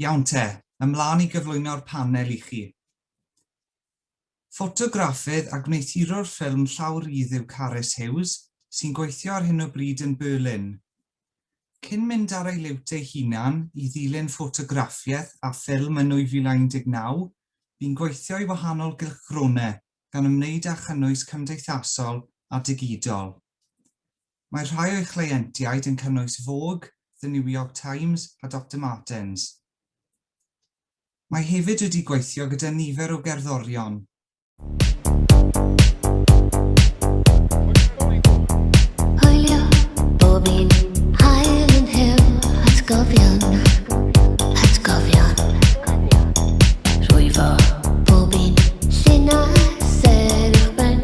Iawn te, ymlaen i gyflwyno'r panel i chi. Ffotograffydd a gwneuthurwr ffilm llawrydd yw Carys Hughes, sy'n gweithio ar hyn o bryd yn Berlin. Cyn mynd ar ei liwt ei hunan i ddilyn ffotograffiaeth a ffilm yn 2019, bu'n gweithio i wahanol gylchgronau gan ymwneud â chynnwys cymdeithasol a digidol. Mae rhai o'i chleientiaid yn cynnwys Vogue, The New York Times a Doctor Martens. Mae hefyd wedi gweithio gyda nifer o gerddorion. Hwylio bob un haul yn hyw atgofion, atgofion. Rhwyfo bob un llinell ser uwchben.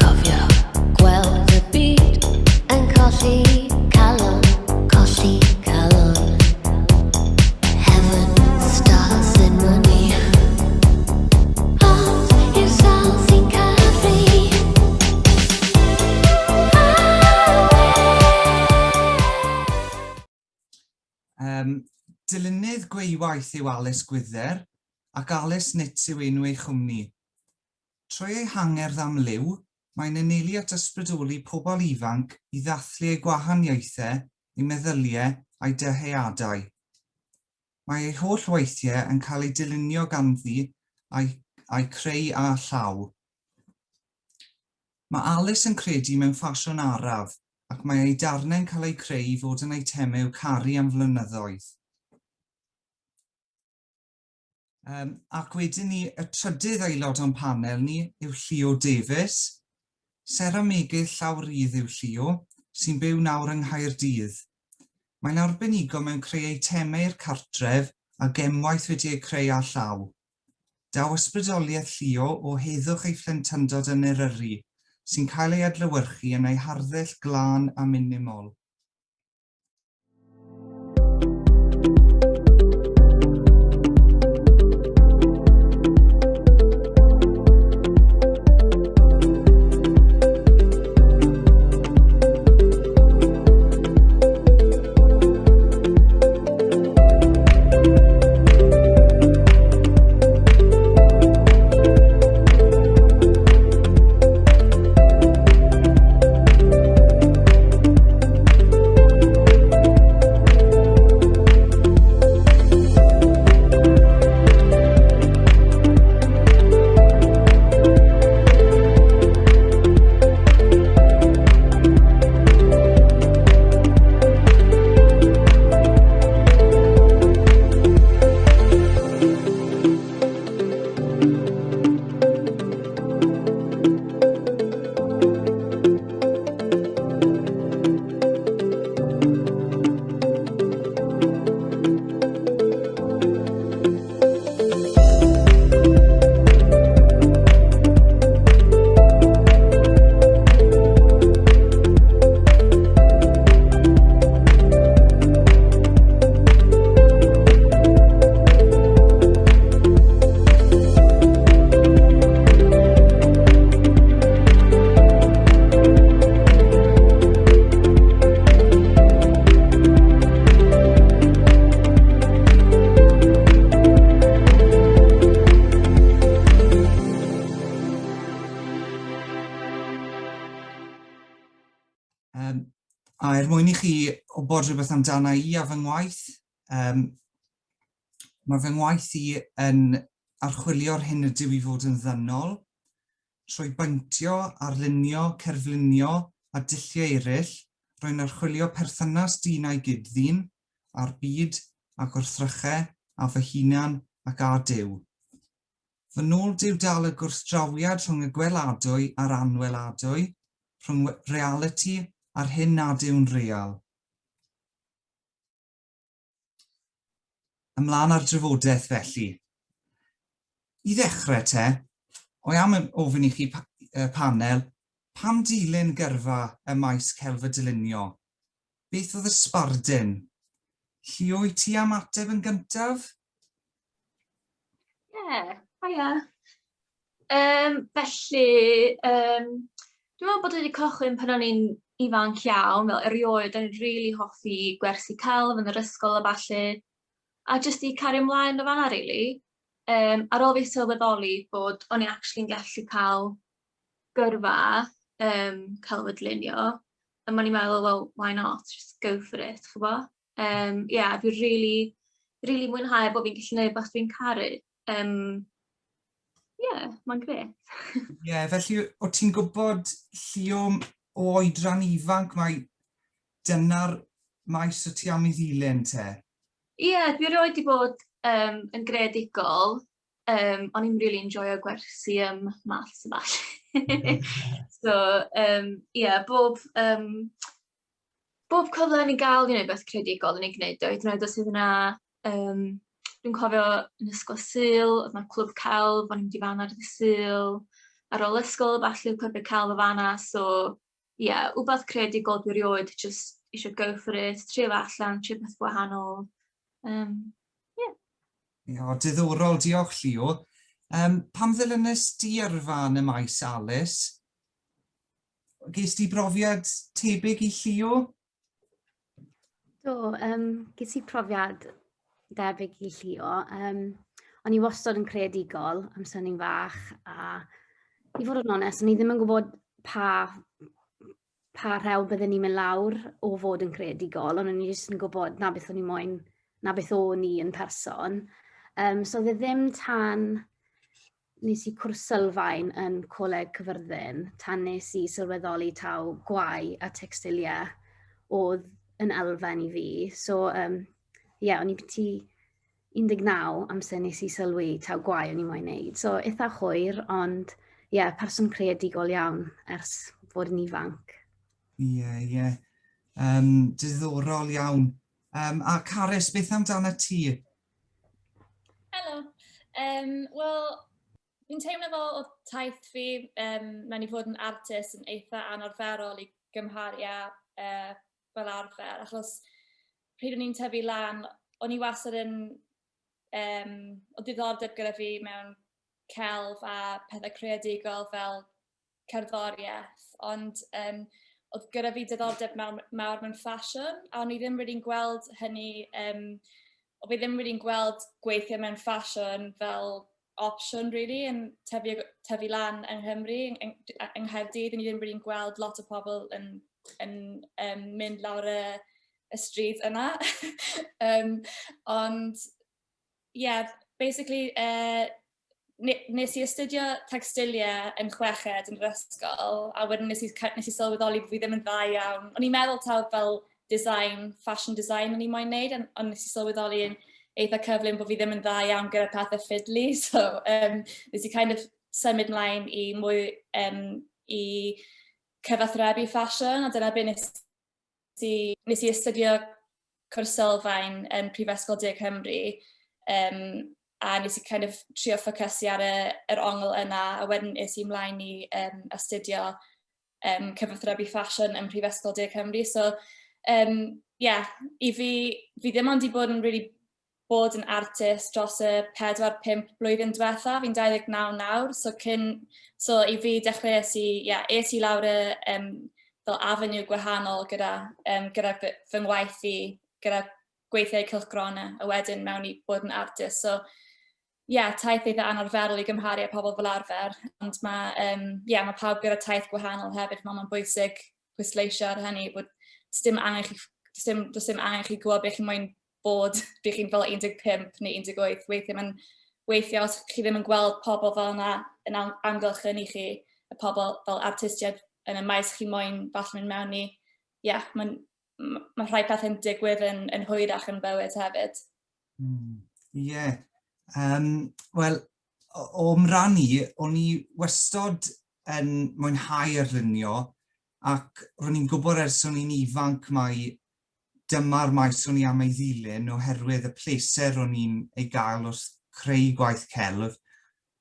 Cofio gweld y byd yn colli calon, colli calon. Heaven, stars and money. Ond i'r sawl sy'n caru. Um, dylunydd gweiwaith yw Alys Gwydder, ac Alys Knits yw enw ei chwmni. Trwy ei hangerdd am liw, mae'n anelu at ysbrydoli pobl ifanc i ddathlu eu gwahaniaethau, eu meddyliau a'u dyheadau. Mae ei holl weithiau yn cael eu dylunio ganddi a'u, a'u creu â llaw. Mae Alys yn credu mewn ffasiwn araf ac mae ei darnau'n cael eu creu i fod yn eitemau i'w caru am flynyddoedd. Um, ac wedyn ni, y trydydd aelod o'n panel ni yw Llio Davies. Seramegydd llawrydd yw Llio, sy'n byw nawr yng Nghaerdydd. Mae'n arbenigo mewn creu eitemau i'r cartref a gemwaith wedi eu creu â llaw. Daw ysbrydoliaeth Llio o heddwch ei phlentyndod yn Eryri, sy'n cael ei adlewyrchu yn ei harddull glân a minimol. Um, a er mwyn i chi wybod rhywbeth amdana i a fy ngwaith, um, mae fy ngwaith i yn archwilio'r hyn ydw i fod yn ddynol, trwy baentio, arlunio, cerflunio a dulliau eraill, rwy'n archwilio perthynas dyn a'i gyd-ddyn, a'r byd, a gwrthrychau, a fy hunan, ac â Duw. Fy nod yw dal y gwrthdrawiad rhwng y gweladwy a'r anweladwy, rhwng realiti a'r hyn nad yw'n real. Ymlaen â'r drafodaeth felly. I ddechrau te, o'i am ofyn i chi panel, pam dilyn gyrfa ym maes celf a dylunio? Beth oedd y sbardun? Llio, wyt ti am ateb yn gyntaf? Ie, yeah, haia. Um, felly, um, dwi'n meddwl bod wedi cychwyn pan o'n i'n ifanc iawn, fel erioed, o'n i'n rili hoffi gwersi celf yn yr ysgol a ballu, a jyst i cario ymlaen o fan'na rili. Yym, ar ôl fi sylweddoli bod o'n i actually'n gallu cael gyrfa yym celfydlunio, a o'n i'n meddwl, "Well, why not, just go for it", chibod? Yym, ie, a dwi rili, rili mwynhau bod fi'n gallu gwneud beth dwi'n caru. Yym, ie, mae'n grêt. Ie, felly o' ti'n gwybod Llio o oedran ifanc mai dyna'r maes o ti am ei ddilyn te? Ie, dwi erioed 'di bod yym yn greadigol. Yym, o'n i'n rili enjoio gwersi yym maths a ballu. So yym ie, bob yym bob cyfle o'n i'n gael i wneud rywbeth creadigol o'n i'n gwneud o, hyd yn oed os oedd 'na yym dwi'n cofio yn ysgol Sul, oedd 'na clwb celf, o'n i'n mynd i fan'na ar ddydd Sul, ar ôl ysgol a ballu, clwb celf yn fan'na, so ie, wbath creadigol dwi erioed jyst isio go for it, trio fe allan, trio peth gwahanol, yym ie. Ie, o, diddorol, diolch Llio. Um, pam ddilynnes di yrfa yn y maes, Alice? Ges di brofiad tebyg i Llio? Do, um, ges i profiad debyg i Llio. Um, o'n i wastad yn creadigol amser o'n i'n fach, a i fod yn onest, o'n i ddim yn gwybod pa, pa rhew bydden ni'n mynd lawr o fod yn creadigol, ond o'n i jyst yn gwybod na beth o'n i moyn, na beth o'n i yn person. Um, so oedd e ddim tan nes i cwrs sylfaen yn Coleg Cyfyrddin tan nes i sylweddoli taw gwau a tecstiliau oedd yn elfen i fi. So, um, yeah, o'n i byti 19 amser nes i sylwi taw gwau o'n i moyn neud. So, eitha hwyr, ond ie, yeah, person creadigol iawn ers fod yn ifanc. Ie, yeah, ie. Yeah. Um, diddorol iawn. Um, a Carys, beth amdano ti? Helo. Um, Wel, fi'n teimlo fel oedd taith fi um, mewn i fod yn artist yn eitha anarferol i gymharu â uh, fel arfer, achos pryd o'n i'n tyfu lan, o'n i wastad yn... Um, o diddordeb gyda fi mewn celf a pethau creadigol fel cerddoriaeth, ond um, oedd gyda fi diddordeb mawr, mawr mewn ffasiwn, a o'n i ddim wedi'n gweld hynny, um, o fi ddim wedi'n gweld gweithio mewn ffasiwn fel opsiwn, really, yn tyfu, tyfu lan yng Nghymru, yng, yng, yng Nghaerdydd, o'n i ddim wedi'n gweld lot o pobl yn, yn um, mynd lawr y, y stryd yna. um, ond yeah, basically, uh, nes i astudio textiliau yn chweched yn yr ysgol, a wedyn nes i, nes i sylweddoli bod fi ddim yn dda iawn. O'n i'n meddwl taw fel design, fashion design o'n i moyn neud, ond nes i sylweddoli yn eitha cyflym bod fi ddim yn dda iawn gyda pethau fiddly, so um, nes i kind of symud mlaen i mwy um, i cyfathrebu fashion, a dyna beth nes i, nes i astudio cwrs sylfaen yn Prifysgol De Cymru, um, a nes i kind of trio ffocysu ar y, yr ongl yna, a wedyn es i ymlaen i um, astudio um, cyfathrebu ffasiwn ym Mhrifysgol De Cymru. So, um, yeah, i fi, fi ddim ond i bod yn really bod yn artist dros y 4-5 blwyddyn diwetha. Fi'n 29 nawr, so cyn, so i fi dechreuais i, yeah, es i lawr y um, fel avenue gwahanol gyda, um, gyda fy, fy ngwaith i, gyda gweithiau cylchgronau, a wedyn mewn i bod yn artist. So, ie, yeah, taith eitha anarferol i gymharu â pobl fel arfer, ond mae, um, yeah, mae pawb gyda taith gwahanol hefyd, mae'n bwysig pwysleisio ar hynny, bod dim angen chi, does dim, does dim angen chi gwybod beth chi'n moyn bod, beth chi'n fel 15 neu 18, weithiau mae'n weithiau os chi ddim yn gweld pobl fel yna yn amgylchynu chi, y pobl fel artistiaid yn y maes chi moyn falle mynd mewn i, ie, yeah, mae'n ma rhai pethau'n digwydd yn, yn hwyrach yn bywyd hefyd. Mm, yeah. Um, Wel, o'm rhan i, o'n i wastod yn mwynhau arlunio ac ro'n i'n gwybod ers o'n i'n ifanc mai dyma'r maes o'n i am ei ddilyn oherwydd y pleser o'n i'n ei gael wrth creu gwaith celf,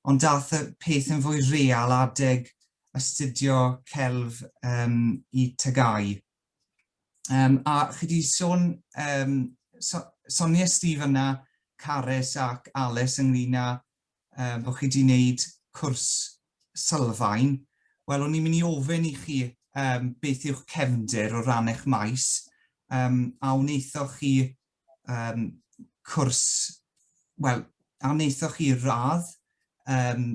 ond dath y peth yn fwy real adeg astudio celf um, i TGAU. Um, a chi di sôn, um, so, sonies di fyna, Carys ac Alice ynglyn â um, bod chi di wneud cwrs sylfaen. Wel, o'n i'n mynd i ofyn i chi um, beth yw'ch cefndir o ran eich maes, um, a wnaethoch chi um, cwrs, wel, a wnaethoch chi radd, um,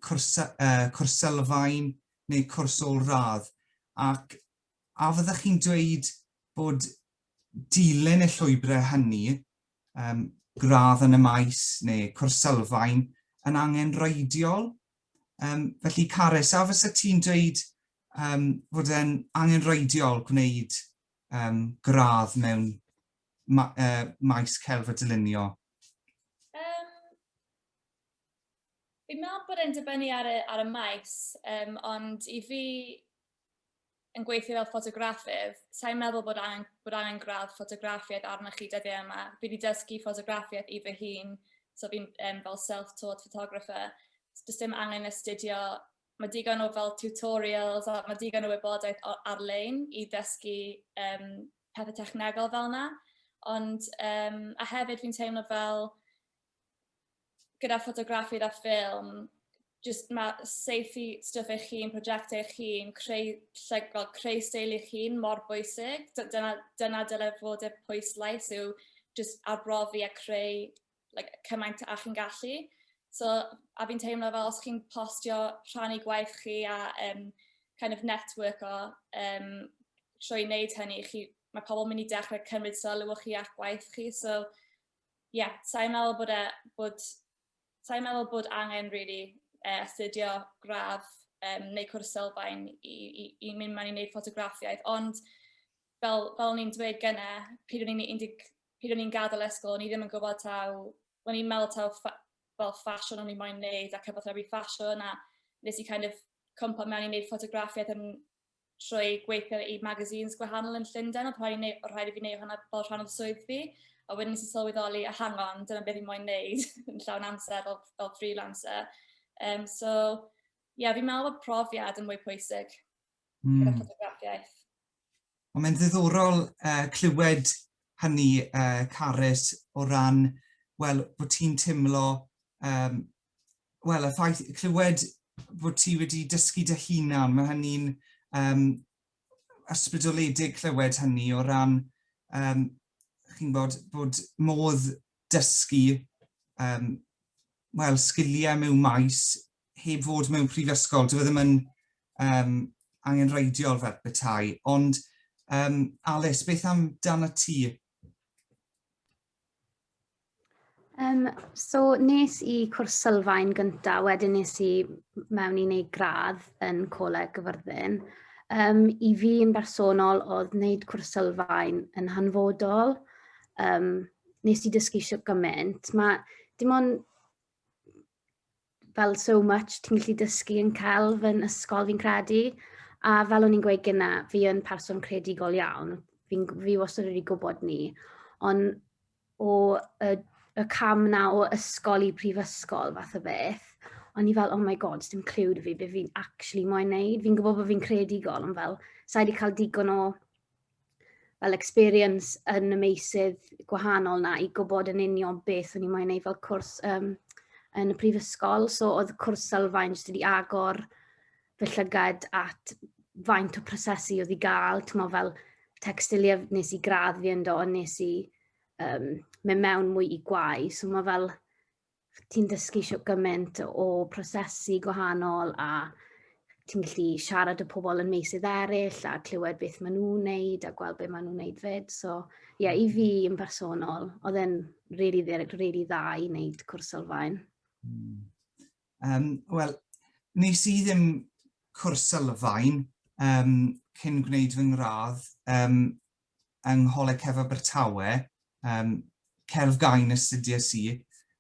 cwrs, uh, cwrs sylfaen neu cwrs ôl-radd, ac a fyddech chi'n dweud bod dilyn y llwybrau hynny, um, gradd yn y maes neu cwrs sylfaen, yn angenrheidiol? Um, felly, Carys, a fysa ti'n dweud um, fod e'n angenrheidiol gwneud um, gradd mewn ma maes celf a dylunio? Fi'n meddwl bod e'n dibynnu ar y, ar y maes, um, ond i fi yn gweithio fel ffotograffydd, sa'n meddwl bod angen, bod angen gradd ffotograffiaeth arnoch chi dyddiau yma. Fi wedi dysgu ffotograffiaeth i fy hun, so fi'n um, fel self-taught photographer. Does dim angen astudio, mae digon o fel tutorials a mae digon o wybodaeth ar-lein i ddysgu um, pethau technegol fel yna. Ond, um, a hefyd fi'n teimlo fel gyda ffotograffydd a ffilm, jyst mae saethu stwff eich hun, prosiectau eich hun, creu, llyg, fel creu steil eich hun mor bwysig. Dyna, dyna dyle fod y pwyslais yw jyst arbrofi a creu like, cymaint a chi'n gallu. So, a fi'n teimlo fel os chi'n postio rhannu gwaith chi a um, kind of network o um, trwy wneud hynny, chi, mae pobl yn mynd i dechrau cymryd sylw o chi a'ch gwaith chi. So, ie, yeah, sa'n meddwl bod e, bod, sa'n meddwl bod angen really astudio gradd um, neu cwrs sylfaen i, i, i mynd mewn i wneud ffotograffiaeth, ond fel, fel o'n i'n dweud gynne, pryd o'n i'n pryd o'n i'n gadael ysgol, o'n i ddim yn gwybod taw, o'n i'n meddwl taw ffa, fel ffasiwn o'n i'n moyn wneud a cyfathrebu ffasiwn a nes i kind of cwmpo mewn i wneud ffotograffiaeth yn trwy gweithio i magazines gwahanol yn Llundain, oedd rhaid, neu, rhaid i fi wneud hwnna fel rhan o'r swydd fi. A wedyn nes i sylweddoli, a hang on, dyna beth fi'n moyn wneud yn llawn amser fel, fel freelancer. Um, so, ie, yeah, fi'n meddwl bod profiad yn mwy pwysig gyda ffotograffiaeth. Ond mae'n ddiddorol uh, clywed hynny, uh, Carys, o ran, wel, bod ti'n teimlo um, wel, y ffaith, clywed bod ti wedi dysgu dy hunan, mae hynny'n um, ysbrydoledig clywed hynny o ran, um, chi'n bod, bod modd dysgu um, wel, sgiliau mewn maes heb fod mewn prifysgol. Dyw e ddim yn um, angenrheidiol fel petai. Ond, um, Alice, beth amdano ti? Um, so nes i cwrs sylfaen gynta, wedyn nes i mewn i wneud gradd yn Coleg Gyfyrddin. Um, I fi yn bersonol oedd wneud cwrs sylfaen yn hanfodol. Um, nes i dysgu siwt gymaint. Mae dim ond fel so much ti'n gallu dysgu yn celf yn ysgol fi'n credu. A fel o'n i'n gweud gyna, fi yn person creadigol iawn. Fi'n, fi wastad wedi gwybod ni. Ond o y, y cam na o ysgol i prifysgol fath o beth, o'n i fel, oh my god, dim cliw 'da fi be fi'n actually moyn neud. Fi'n gwybod bod fi'n creadigol, ond fel, sa i wedi cael digon o fel experience yn y meysydd gwahanol na i gwybod yn union beth o'n i moyn neud fel cwrs um, yn y prifysgol. So oedd cwrs sylfaen jyst wedi agor fy llygad at faint o prosesu oedd i gael, ti'n fel textiliau nes i gradd fi ynddo, ond nes i um, mynd mewn mwy i gwau. So mae fel, ti'n dysgu siwt gymaint o prosesu gwahanol a ti'n gallu siarad â pobl yn meysydd eraill a clywed beth maen nhw'n neud a gweld beth maen nhw'n neud fyd. So, ie, yeah, i fi yn bersonol, oedd e'n really, really dda i wneud cwrs sylfaen. Um, Wel, nes i ddim cwrs sylfaen um, cyn gwneud fy ngradd um, yng Ngholeg Celf Abertawe, um, celf gain astudiais i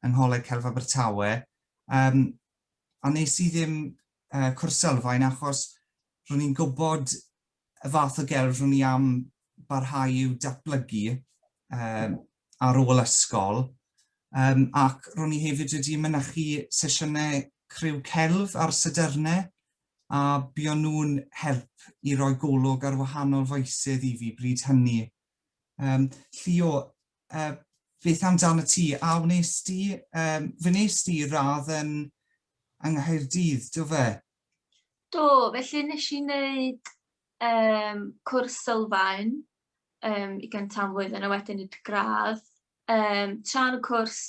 yng Ngholeg Celf Abertawe, um, a nes i ddim uh, cwrs sylfaen achos ro'n i'n gwybod y fath o gelf ro'n i am barhau i'w datblygu um, ar ôl ysgol, um, ac ro'n i hefyd wedi mynychu sesiynau criw celf ar Sadyrnau, a buon nhw'n help i roi golwg ar wahanol faesydd i fi bryd hynny. Um, Llio, uh, beth amdano ti? A wnes di, um, fe wnes di radd yn, yng Nghaerdydd, do fe? Do, felly nes i wneud um, cwrs sylfaen um, i gyntaf am flwyddyn a wedyn neud gradd. Um, tra yn y cwrs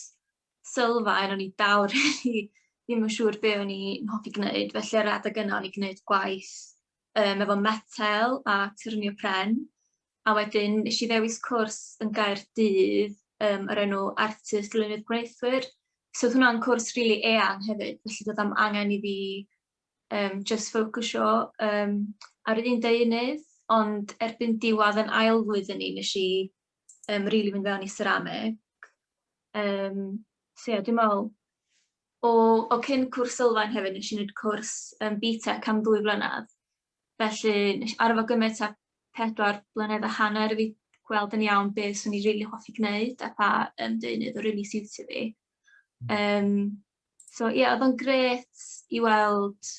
sylfaen o'n i dal rili ddim yn siŵr be o'n i'n hoffi gwneud, felly ar adeg yna o'n i'n gwneud gwaith um, efo metel a turnio pren. A wedyn nes i ddewis cwrs yn Gaerdydd um, o'r enw Artist Dylunydd Gwneuthwyr. So oedd hwnna'n cwrs rili really eang hefyd, felly doedd am angen i fi um, just ffocysio um, ar yr un deunydd, ond erbyn diwedd yn ail flwyddyn ni, nes i um, really mynd fewn i ceramic. Um, so ie, yeah, dwi'n meddwl, o, o cyn cwrs sylfaen hefyd, nes i wneud cwrs um, BTEC am ddwy flynedd. Felly, nes i arfer gymryd tua pedwar blynedd a hanner i fi gweld yn iawn beth swn i rili really hoffi gwneud a pa um, deunydd o rili really siwtio fi. Um, So ie, yeah, oedd o'n grêt i weld,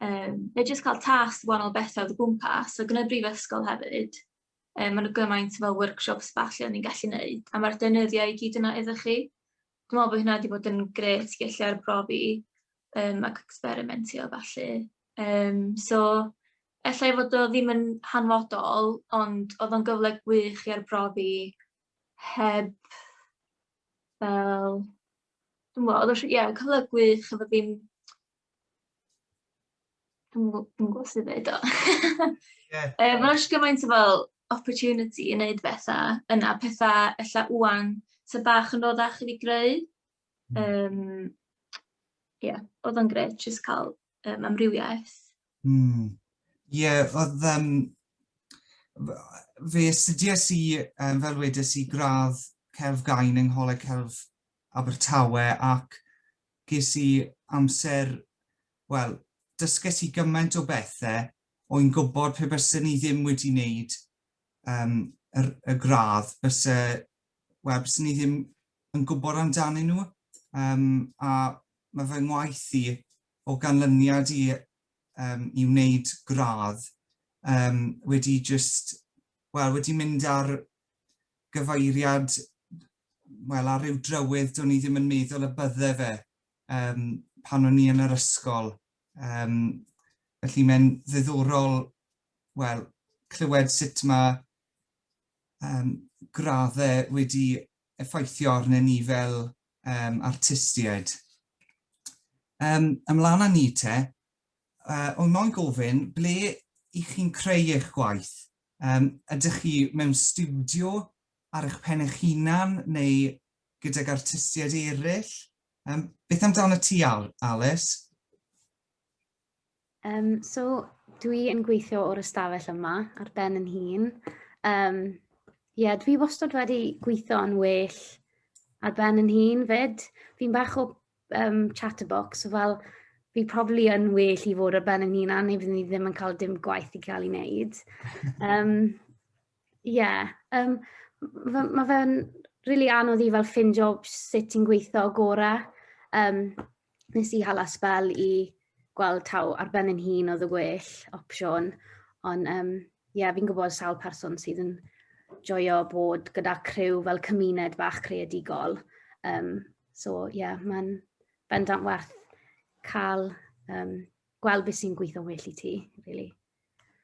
um, neu jyst cael tasg wahanol bethau oedd o gwmpas, ac yn y brifysgol hefyd, um, maen nhw gymaint fel workshops falle o'n i'n gallu gwneud, a mae'r deunyddiau i gyd yna iddo chi. Dwi'n meddwl bod hynna wedi bod yn grêt i gallu arbrofi um, ac experimentio falle. Um, so, ella i fod o ddim yn hanfodol, ond oedd o'n gyfle gwych i arbrofi heb fel Dwi'm yn gwbo, oedd o ie, cyfle gwych efo ddim... Dwi'm yn gwbo dwi'm yn gwbo sut i ddeud o. Ie. Yy ma' 'na jyst gymaint o fel opportunity i wneud bethau yna, pethau ella ŵan sy bach yn anoddach i fi greu. Yym ie, oedd o'n grêt jyst cael yym amrywiaeth. Ie, oedd yym fe astudiais i, yym fel wedes i, gradd Celf Gain yng Ngholeg Celf Abertawe ac ges i amser, wel, dysges i gymaint o bethau o'n gwybod pe bysen i ddim wedi wneud um, yr, y gradd, byse, wel, bysen i ddim yn gwybod amdanyn nhw. Um, a mae fy ngwaith i o ganlyniad i, um, i wneud gradd um, wedi just, wel, wedi mynd ar gyfeiriad, wel, ar ryw drywydd do'n i ddim yn meddwl y bydde fe um, pan o'n i yn yr ysgol. Um, felly mae'n ddiddorol, wel, clywed sut mae um, graddau wedi effeithio arnyn ni fel um, artistiaid. Um, ymlaen â ni te, uh, o'n moyn gofyn, ble i chi'n creu eich gwaith? Um, ydych chi mewn stiwdio ar eich pen eich hunan neu gydag artistiaid eraill? Um, beth amdano ti, Al Alice? Um, so, dwi yn gweithio o'r ystafell yma ar ben yn hun. Um, yeah, dwi wastad wedi gweithio yn well ar ben yn hun fyd. Fi'n bach o um, chatterbox, so fel fi probably yn well i fod ar ben yn hunan, neu fyddwn ni ddim yn cael dim gwaith i cael ei wneud. Um, yeah, um, mae fe'n really anodd i fel ffindio sut ti'n gweithio gorau. Um, nes i hala spel i gweld taw ar ben yn hun oedd y gwell opsiwn. Ond um, yeah, fi'n gwybod sawl person sydd yn joio bod gyda criw fel cymuned bach creadigol. Um, so ie, yeah, mae'n bendant werth cael um, gweld beth sy'n gweithio'n well i ti, really.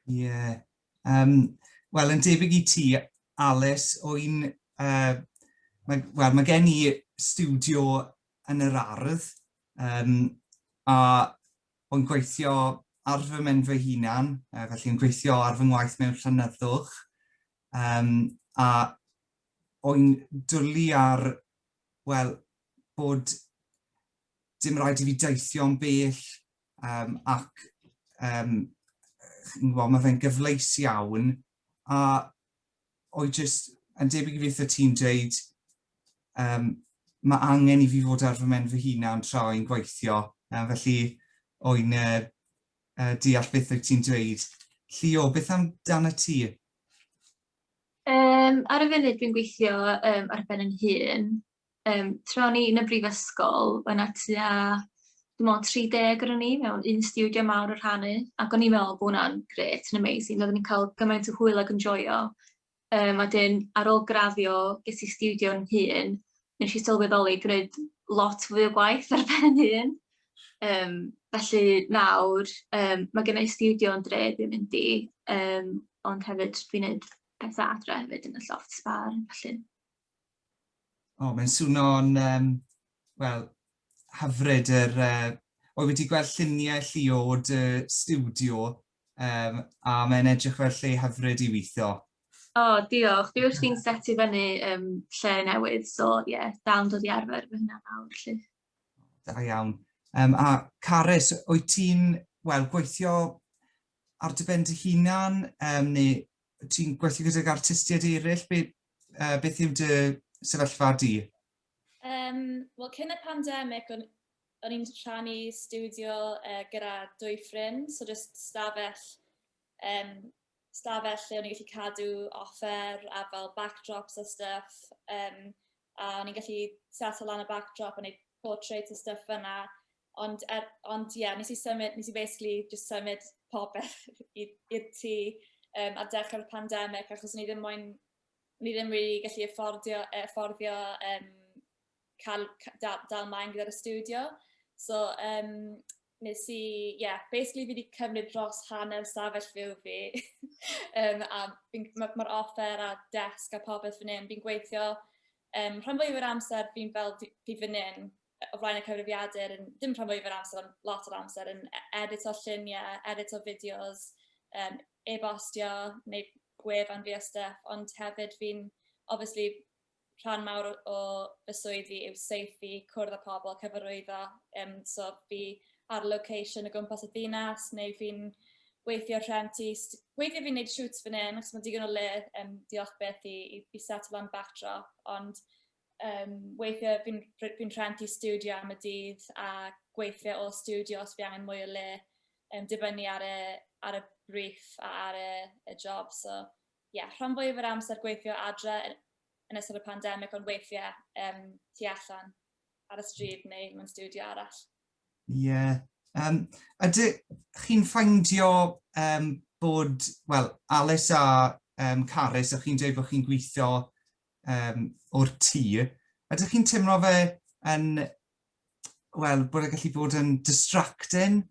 Ie. Yeah. Um, Wel, yn debyg i ti, Alice, o un... Uh, mae, wel, mae gen i studio yn yr ardd, um, a o'n gweithio ar fy mhen fy hunan, uh, felly yn gweithio ar fy ngwaith mewn llenyddwch, um, a o'n dwlu ar, wel, bod dim rhaid i fi deithio'n bell, um, ac um, chi'n gwybod, mae fe'n gyfleus iawn, a o'i jyst, yn debyg i beth o ti'n dweud, um, mae angen i fi fod ar fy mhen fy hunan tra o'n gweithio, felly o'n uh, uh, deall beth wyt ti'n dweud. Llio, beth amdano ti? Um, ar y funud dwi'n gweithio um, ar ben yn hun. Um, tra o'n i yn y brifysgol, yna tua, dwi'n meddwl, 30 o'r ni mewn un studio mawr o'r rhannu, ac o'n i'n meddwl bod hwnna'n grêt, yn amazing, oedden ni'n cael gymaint o hwyl ac yn joio. Um, a dyn, ar ôl graddio, ges i studio yn hun, nes i sylweddoli gwneud lot fwy o gwaith ar ben yn hun. Um, Felly nawr yym ma' genna i stiwdio yn dre dwi'n mynd i, yym ond hefyd dwi'n neud petha adre hefyd yn y llofft sbâr felly. O, mae'n swno'n, um, wel, hyfryd yr... Uh, o wedi gweld lluniau Llio o dy stiwdio um, a mae'n edrych fel lle hyfryd i weithio. O, diolch. Dwi wrthi'n set i fyny um, lle newydd, so ie, yeah, dal yn dod i arfer fy hynna nawr. Felly. Da iawn. Um, a Carys, wyt ti'n, wel, gweithio ar dy ben dy hunan, um, neu ti'n gweithio gydag artistiaid eraill? Be, beth yw dy sefyllfa di? Um, Wel, cyn y pandemig, o'n, o'n i'n rhannu studio gyda dwy ffrind, so just stafell, stafell lle o'n i'n gallu cadw offer a fel backdrops a stuff. A o'n i'n gallu settle lan y backdrop a neud portraits a stuff fyna. Ond, ond ie, yeah, nes i symud, nes i basically just symud popeth i'r tŷ ar dechrau'r pandemig, achos o'n i ddim moyn, o'n i ddim really gallu afforddio cael dal mlaen gyda'r studio. So, nes i, yeah, basically fi wedi cymryd dros hanner stafell fyw fi. A mae'r ma offer a desg a popeth fan hyn. Fi'n gweithio, rhan fwyaf o'r amser fi'n fel fi fan hyn, o flaen y cyfrifiadur, yn, dim rhan fwyaf o'r amser, ond lot o'r amser, yn edito lluniau, edito fideos, e-bostio, neu gwefan fi a stuff, ond hefyd fi'n, obviously, rhan mawr o fy swyddi yw saethu, cwrdd â pobl, cyfarwyddo. So fi ar location o gwmpas y ddinas, neu fi'n weithio rhentu. Weithio fi'n neud shoots fan hyn, achos mae digon o le, diolch beth i set lan backdrop, ond weithio fi'n fi rhentu studio am y dydd a gweithio o studio os fi angen mwy o le, dibynnu ar y brief a ar y job. So, yeah, rhan fwyaf o'r amser gweithio adre yn ystod y pandemig, ond weithiau tu allan ar y stryd neu mewn studio arall. Ie. Yeah. Ydych chi'n ffeindio bod, wel, Alice a Carys, o'ch chi'n dweud bod chi'n gweithio o'r tŷ, ydych chi'n teimlo fe yn, wel, bod e gallu bod yn distracting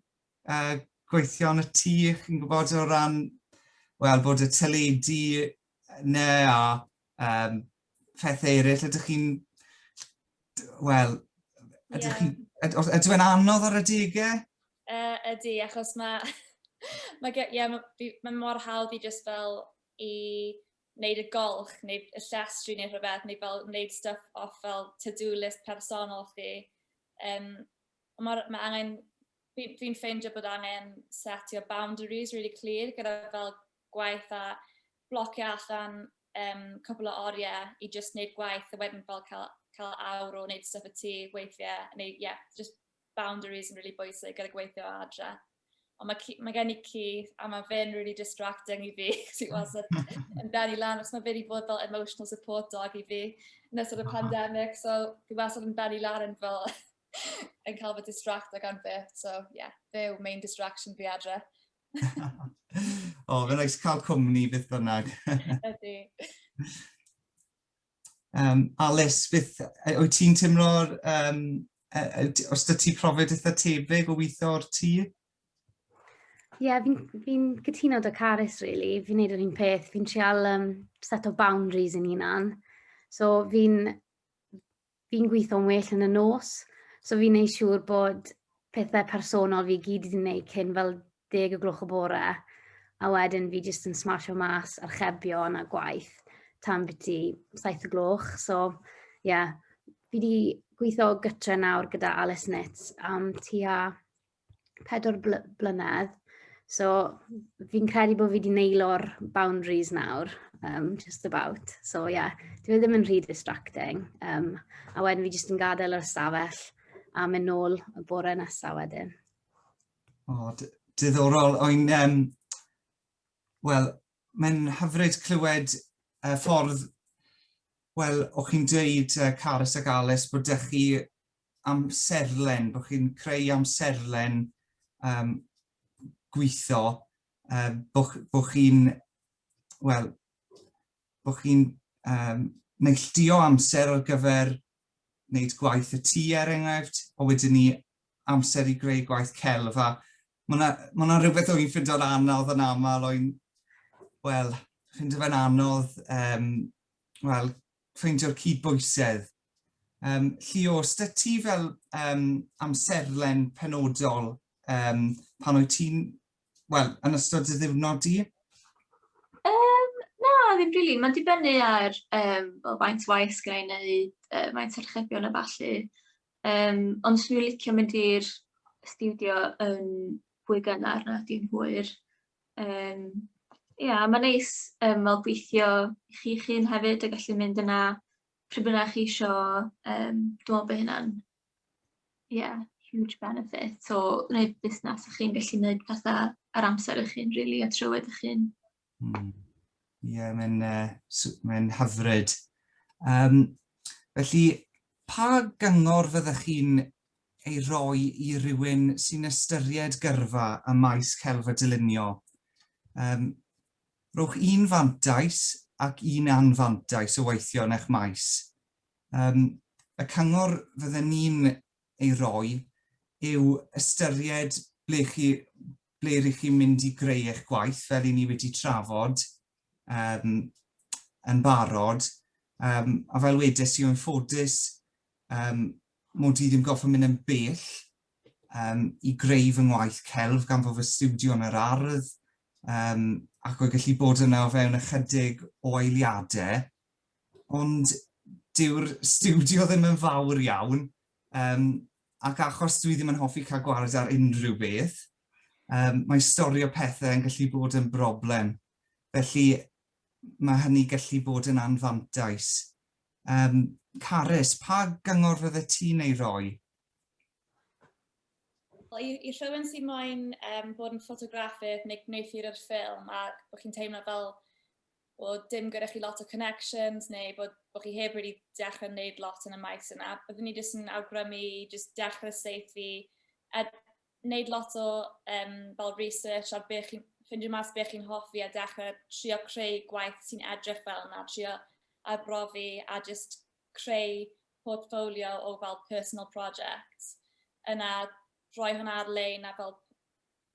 gweithio yn y tŷ, chi'n gwybod, o ran, wel, bod y teledu 'na a phethau eraill, ydych chi'n, wel, ydych chi'n, ydw e'n anodd ar adegau? Ydy, achos mae, yeah, ma mor hawdd i just fel i wneud y golch neu y llestri neu rhywbeth, neu fel wneud stuff off fel to-do list personol chi. Mae angen, fi ffeindio bod angen setio boundaries really clear gyda fel gwaith a blocio allan cwpl o oriau i just wneud gwaith a wedyn fel cael awr o wneud stuff y tŷ weithiau. Neu, yeah, just boundaries yn really bwysig gyda gweithio adre. Ond mae gen i ci a mae fe'n really distracting i fi. Sy'n wastad yn bennu lan, os mae fe wedi bod fel emotional support dog i fi yn ystod y pandemic. So fi wastad yn bennu lan yn fel yn cael fy distracto gan fe. So yeah, fe yw main distraction fi adre. O, fe'n neis cael cwmni beth bynnag. Ydy. Alice, beth, wyt ti'n teimlo'r, os dy ti profiad eitha tebyg o weithio o'r tŷ? Ie, yeah, fi'n fi cytuno 'da Carys, really. Fi'n neud yr un peth. Fi'n trial set o boundaries yn hunan. So fi'n fi gweithio'n well yn y nos. So fi'n neud siŵr bod pethau personol fi gyd wedi gwneud cyn fel 10 o gloch o bore. A wedyn fi jyst yn smasho mas archebion a gwaith tan biti 7 o gloch. So, ie, yeah, fi wedi gweithio gytre nawr gyda Alice Knits am tua 4 blynedd. So, fi'n credu bod fi wedi nailo'r boundaries nawr, just about. So, yeah, dwi ddim yn rhy distracting. A wedyn fi jyst yn gadael yr ystafell a mynd nôl y bore nesaf wedyn. O, diddorol. O'n, wel, mae'n hyfryd clywed y ffordd, wel, o'ch chi'n dweud, Carys ac Alice, bod ydych chi amserlen, bod chi'n creu amserlen gweithio, bod chi'n, wel, bod chi'n neilltuo amser ar gyfer wneud gwaith y tŷ er enghraifft, a wedyn ni amser i greu gwaith celf a mae 'na ma' 'na rhywbeth o'n i'n ffindo'n anodd yn aml o'n wel, ffindo fe'n anodd um, wel, ffeindio'r cydbwysedd. Um, Llio, os da ti fel um, amserlen penodol um, pan wyt ti'n, wel, yn ystod dy ddiwrnod di? Um, na, ddim rili. Really. Mae'n dibynnu ar um, well, faint waith sgynna i wneud, faint archebion a ballu. Um, ond swn i'n licio mynd i'r stiwdio yn fwy gynnar na dim hwyr. Yym ia, mae'n neis yym fel gweithio i chi'ch hun hefyd a gallu mynd yna pryd bynnag chi isio yym dwi'n meddwl bod hynna'n ie huge benefit o wneud busnes a chi'n gallu wneud pethau ar amser eich hun rili a trywydd eich hun. Ie, mae'n uh, mae hyfryd. Um, felly, pa gyngor fyddech chi'n ei roi i rywun sy'n ystyried gyrfa ym maes celf a dylunio? Um, rhowch un fantais ac un anfantais o weithio yn eich maes. Um, y cyngor fydden ni'n ei roi yw ystyried ble chi, ble rych chi'n mynd i greu eich gwaith, fel i ni wedi trafod um, yn barod. Um, a fel wedes i, o'n ffodus um, mod i ddim goffa mynd yn bell um, i greu fy ngwaith celf gan fod fy stiwdio yn yr ardd um, ac oedd gallu bod yna o fewn ychydig o eiliadau. Ond dyw'r stiwdio ddim yn fawr iawn, um, ac achos dwi ddim yn hoffi cael gwared ar unrhyw beth, um, mae storio pethau yn gallu bod yn broblem. Felly mae hynny gallu bod yn anfantais. Um, Carys, pa gyngor fydde ti'n ei roi? Wel, i, i rhywun sy'n moyn um, bod yn ffotograffydd neu gwneuthurwr ffilm a bod chi'n teimlo fel bod dim gyda chi lot o connections neu bod, bod chi heb wedi dechrau wneud lot yn y maes yna, byddwn ni jyst yn awgrymu i jyst dechrau saethu a wneud lot o um, fel research ar be chi'n ffindio mas be chi'n hoffi a dechrau trio creu gwaith sy'n edrych fel yna, trio arbrofi a just creu portfolio o fel personal projects. Yna rhoi hwnna ar-lein a fel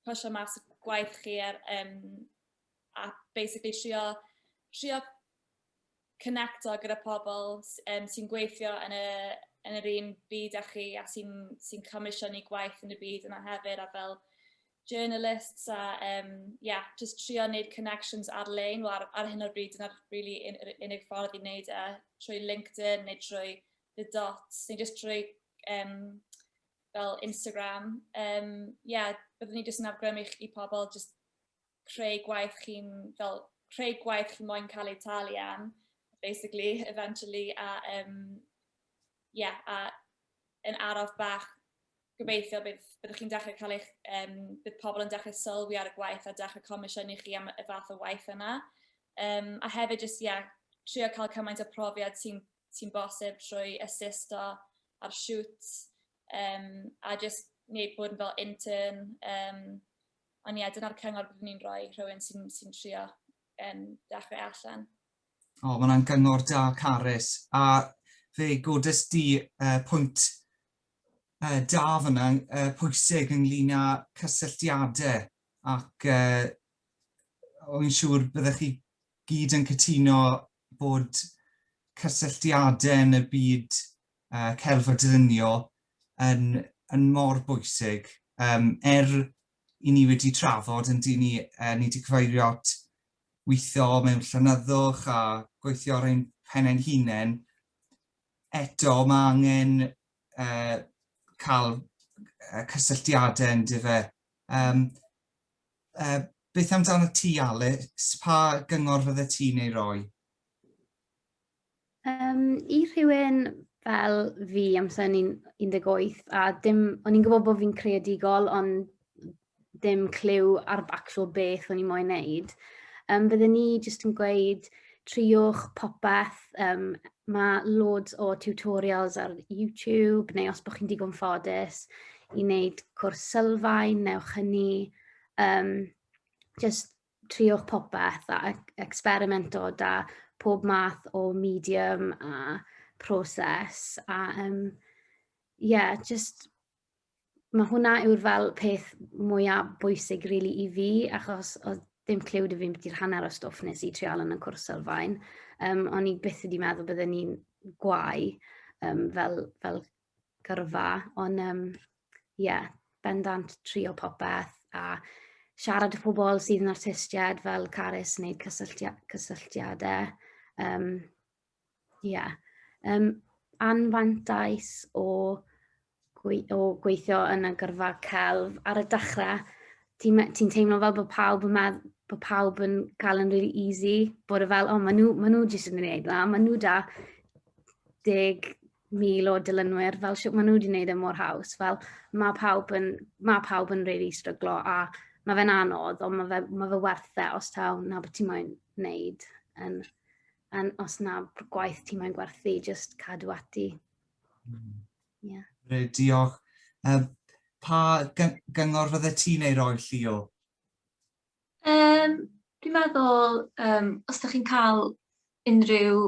pwysio mas y gwaith chi ar, um, a basically trio, trio connecto gyda pobl um, sy'n gweithio yn, y, yn yr un byd â chi a sy'n sy comisiynu gwaith yn y byd yna hefyd a fel journalists a um, yeah, just trio wneud connections ar-lein. Wel, ar, ar hyn o'r bryd dyna'r really un, unig ffordd i wneud e trwy LinkedIn neu trwy The Dots neu just trwy um, fel Instagram. Um, yeah, byddwn ni jyst yn awgrymu i pobl just creu gwaith chi'n fel creu gwaith chi'n moyn cael ei talu am, basically, eventually, a um, yeah, a yn araf bach gobeithio bydd, byddwch chi'n dechrau cael eich, um, bydd pobl yn dechrau sylwi ar y gwaith a dechrau comisiynu chi am y fath o waith yna. Um, a hefyd jyst, ie, yeah, trio cael cymaint o profiad sy'n sy bosib trwy assisto ar shoots um, a jyst neu bod yn fel intern. Um, ond ie, dyna'r cyngor byddwn ni'n rhoi rhywun sy'n sy trio um, dechrau allan. O, oh, mae hwnna'n gyngor da, Carys. A fe godes di uh, pwynt uh, da fyna, uh, pwysig ynglyn â cysylltiadau ac uh, o'n siŵr byddech chi gyd yn cytuno bod cysylltiadau yn y byd uh, celf a dylunio yn, yn mor bwysig. Um, er i ni wedi trafod, yn dyn ni, uh, ni wedi cyfeirio at weithio mewn llenyddwch a gweithio ar ein pen ein hunain, eto mae angen uh, cael cysylltiadau yn dyfe. Um, uh, beth amdano ti, Alice? Pa gyngor fydde ti'n ei roi? Um, I rhywun fel fi amser o'n i'n 18 a dim, o'n i'n gwybod bod fi'n creadigol ond dim cliw ar actual beth o'n i moyn neud. Um, bydden ni jyst yn gweud triwch popeth, um, mae loads o tutorials ar YouTube neu os bod chi'n digon ffodus i wneud cwrs sylfaen, newch hynny. Um, just triwch popeth a experimento da pob math o medium a proses a um, yeah, just Mae hwnna yw'r fel peth mwyaf bwysig really i fi, achos oedd dim cliw 'da fi ambiti'r hanner o stwff nes i trial yn y cwrs sylfaen. O'n i byth wedi meddwl bydden ni'n gwau fel gyrfa, ond yeah, bendant trio popeth a siarad â pobl sydd yn artistiaid fel Carys, wneud cysylltiadau. Yeah. Anfantais o gweithio yn y gyrfa celf ar y dechrau, ti'n ti teimlo fel bod pawb yn medd, bod pawb yn cael yn really easy, bod e fel, oh, ma nhw jyst yn gwneud na, maen nhw da 10,000 o dilynwyr, fel shwt maen nhw wedi gwneud e mor haws, fel mae pawb yn really stryglo a mae fe'n anodd, ond mae fe werth e os taw na beth ti'n moyn wneud yn, os na gwaith ti'n moyn gwerthu, just cadw ati. Yeah. Reit, diolch. Pa gyngor fydde ti'n ei roi, Llio? Dwi'n meddwl, os ydych chi'n cael unrhyw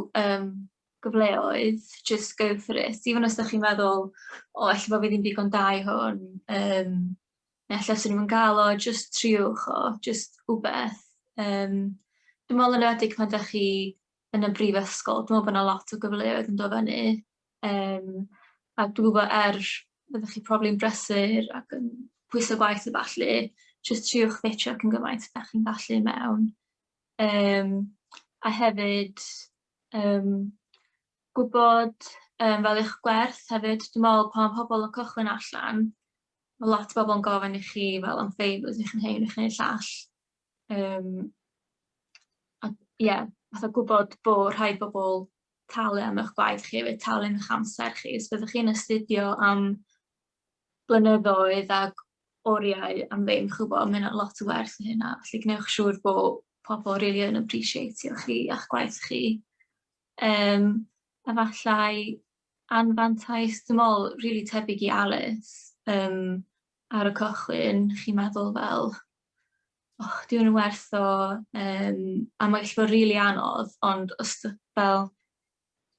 gyfleoedd, just go for it. Even os ydych chi'n meddwl, "O, ella bod fi ddim digon da i hwn, neu ella swn i'm yn gael o," just triwch o, just wbeth. Dwi'n meddwl yn enwedig pan ydych chi yn y brifysgol, dwi'n meddwl bod yna lot o gyfleoedd yn dod fyny. A dwi'n gwybod er fyddwch chi probably yn brysur ac yn pwyso gwaith a ballu, just triwch ffitio cyn gymaint ydych chi'n gallu mewn. A hefyd gwybod fel eich gwerth hefyd. Dwi'n meddwl pan mae pobl yn cychwyn allan, mae lot o bobl yn gofyn i chi fel am favours i chi'n hyn, i chi'n llall. A ie, yeah, fatha gwybod bod rhai bobl talu am eich gwaith chi hefyd, talu am eich amser chi. Os byddwch chi'n astudio am blynyddoedd ac oriau am ddim, chi'n gwybod, mae yna lot o werth i hynna. Felly gwnewch siŵr bod pobl rili yn appreciatio chi a'ch gwaith chi. Efallai anfantais, dwi'n meddwl, rili tebyg i Alice, ar y cychwyn, chi'n meddwl fel, "Oh, 'di hwn yn werth o?" A mae'n gallu bod rili anodd, ond os fel,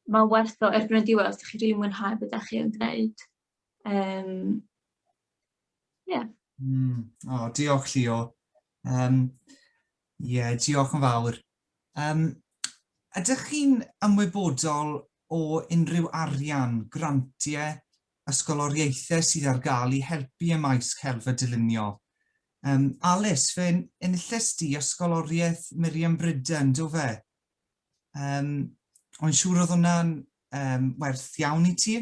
mae'n werth o erbyn y diwedd os ydych chi'n rili mwynhau beth ydych chi yn gwneud. Yeah. Oh, diolch, Llio. Yeah, diolch yn fawr. Ydych chi'n ymwybodol o unrhyw arian, grantiau, ysgoloriaethau sydd ar gael i helpu ym maes celf a dylunio? Alice, fe enilles di ysgoloriaeth Miriam Bryden, do fe? O'n siŵr oedd hwnna'n werth iawn i ti?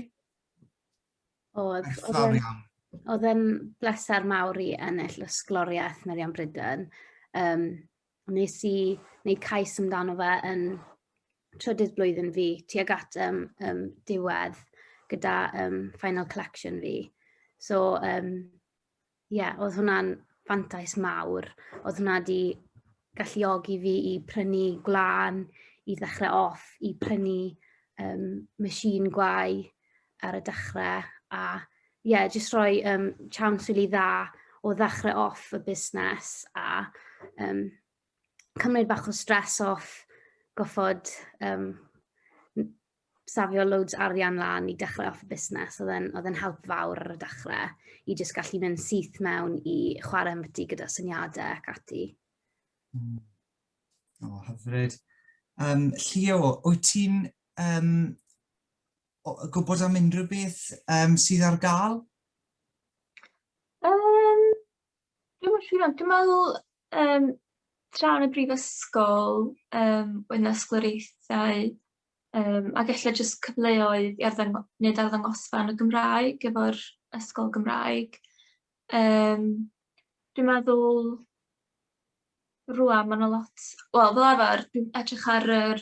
Oedd. Werthfawr iawn. Oedd e'n bleser mawr i ennill ysgoloriaeth Miriam Bryden. Nes i wneud cais amdano fe yn trydydd blwyddyn fi, tuag at diwedd gyda final collection fi. So, yeah, oedd hwnna'n fantais mawr. Oedd hwnna di galluogi fi i prynu gwlân, i ddechrau off, i prynu machine gwau ar y dechrau. A yeah, jyst rhoi chance really dda o ddechrau off y busnes a cymryd bach o stress off goffod safio loads arian lan i dechrau off y busnes. Oedd e'n help fawr ar y dechrau i jyst gallu mynd syth mewn i chwarae ambyti gyda syniadau ac ati. O, hyfryd. Llio, wyt ti'n gwybod am unrhyw beth sydd ar gael? Dwi'm yn siŵr iawn. Dwi'n meddwl tra yn y brifysgol oedd 'na ysgoloriaethau ac ella jyst cyfleoedd i wneud arddangosfa yn y Gymraeg efo'r ysgol Gymraeg. Dwi'n meddwl rŵan ma' 'na lot, wel, fel arfer dwi'n edrych ar yr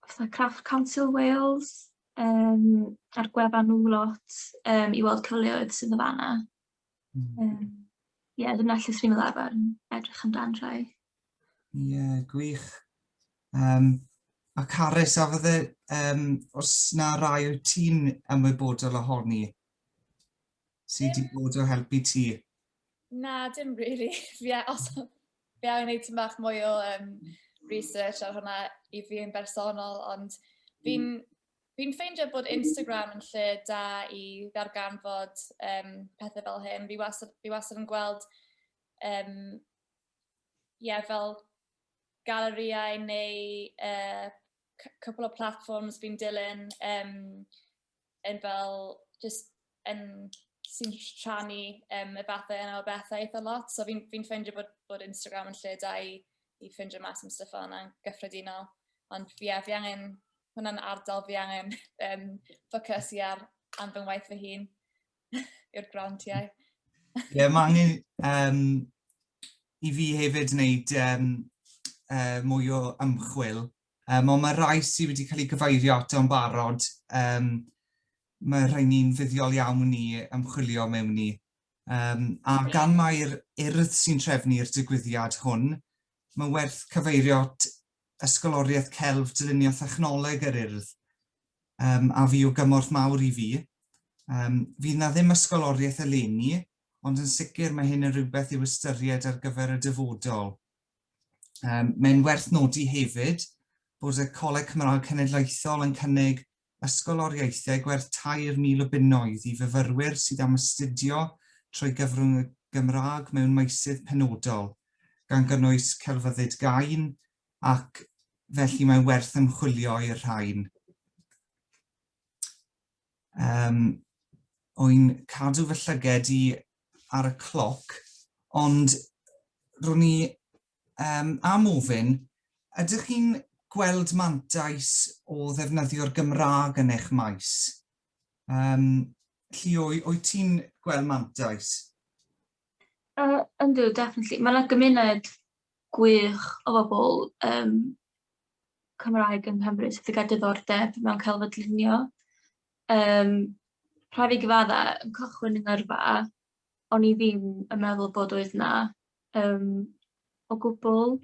fatha Craft Council Wales ar gwefan nhw lot i weld cyfleoedd sydd yn fan'na. Ie, dyna lle 'swn i'n fel arfer yn edrych amdan rhai. Ie, yeah, gwych. A Carys, a fydde, os na rai wyt ti'n ymwybodol ohoni sydd wedi bod o helpu ti? Na, dim really. Os fi angen gwneud tipyn bach mwy o research ar hwnna i fi yn bersonol, ond fi'n. Fi'n ffeindio bod Instagram yn lle da i ddarganfod um, pethau fel hyn. Fi wastad, fi wastad yn gweld um, yeah, fel galeriau neu uh, cwpl o platforms fi'n dilyn um, yn fel just yn sy'n rhannu um, y fathau yna o bethau eitha lot. So fi'n fi ffeindio bod, bod Instagram yn lle da i, i ffeindio mas am stuff fel yna'n gyffredinol. Ond ie, yeah, fi angen, hwnna'n ardal fi angen um, ffocysu ar am fy ngwaith fy hun yw'r grantiau. Ie, yeah, mae angen um, i fi hefyd wneud um, uh, mwy o ymchwil. Um, ond mae rai sydd wedi cael ei gyfeirio ato'n barod, um, mae rhai ni'n fuddiol iawn i ymchwilio mewn i. Um, a gan mai'r urdd sy'n trefnu'r digwyddiad hwn, mae'n werth cyfeirio at Ysgoloriaeth Celf Dylunio Thechnoleg yr Urdd, um, a fi o gymorth mawr i fi. Um, fydd na ddim ysgoloriaeth eleni, ond yn sicr mae hyn yn rhywbeth i'w ystyried ar gyfer y dyfodol. Um, mae'n werth nodi hefyd bod y Coleg Cymraeg Cenedlaethol yn cynnig ysgoloriaethau gwerth 3,000 o bunnoedd i fyfyrwyr sydd am astudio trwy gyfrwng y Gymraeg mewn meysydd penodol, gan gynnwys celfyddyd gain, ac felly mae'n werth ymchwilio i'r rhain. Um, o'n cadw fy llyged i ar y cloc, ond ro'n i um, am ofyn, ydych chi'n gweld mantais o ddefnyddio'r Gymraeg yn eich maes? Um, Llio, wyt ti'n gweld mantais? Uh, yndw, definitely. Mae yna gymuned gwych o bobl um, Cymraeg yng Nghymru sydd wedi cael diddordeb mewn celfydlunio. Um, rhaid fi gyfadda, yn cychwyn yng ngyrfa, o'n i ddim yn meddwl bod oedd 'na yym o gwbl.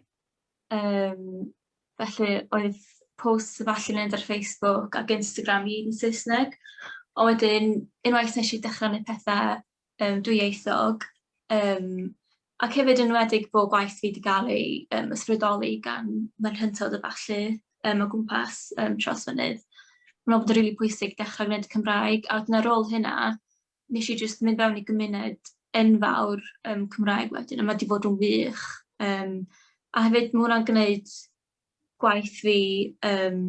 Yym felly oedd posts a ballu'n mynd ar Facebook ac Instagram i gyd yn Saesneg. Ond wedyn unwaith wnes i dechrau wneud petha yym dwyieithog yym ac hefyd yn enwedig bod gwaith fi 'di gael ei yym ysbrydoli gan merchyntod a ballu yym o gwmpas yym Trawsfynydd, dwi'n meddwl bod o'n rili pwysig dechrau gwneud y Cymraeg. A wedyn ar ôl hynna wnes i jyst mynd fewn i gymuned enfawr yym Cymraeg wedyn, a ma' 'di bod yn wych. Yym a hefyd ma' hwnna'n gwneud gwaith fi yym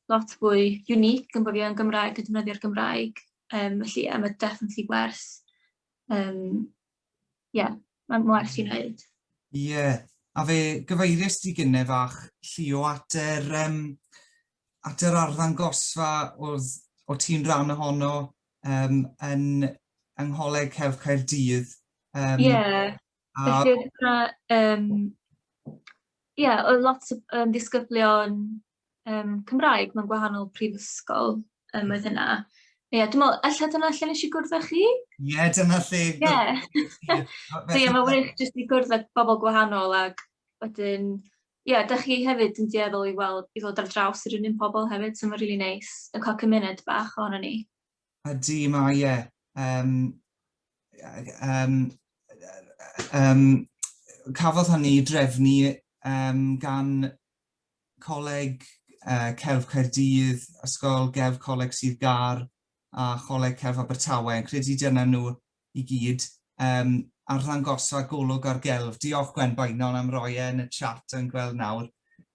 lot fwy unique yn bod fi yn Gymraeg yn defnyddio'r Gymraeg. Yym felly ie, ma' definitely werth yym ie, mae'n werth i wneud. Ie, a fe gyfeiriais di gynne fach Llio at yr, um, at yr arddangosfa oedd o ti'n rhan ohono um, yn, yng Ngholeg Celf Caerdydd. Ie, um, yeah. a... felly oedd yna, um, ie, yeah, oedd lot o um, ddisgyblion um, Cymraeg mewn gwahanol prifysgol um, oedd yna. Ie, yeah, dwi'n meddwl, ella dyna lle nes i gwrdd â chi? Ie, yeah, dyna lle. Ie. Yeah. so ie, mae wych jyst i gwrdd â bobl gwahanol ac wedyn ie, dach chi hefyd yn dueddol i weld, i ddod ar draws yr un un pobl hefyd, so mae'n rili neis yn cael cymuned bach ohono ni. Ydy, mae e. Um, um, um, cafodd hynny ei drefnu um, gan Coleg uh, Celf Caerdydd, Ysgol Gelf Coleg Sir Gâr a Choleg Celf Abertawe. Yn credu dyna nhw i gyd. Um, arddangosfa golwg ar gelf. Diolch Gwen Bainon am roi e yn y chat yn gweld nawr.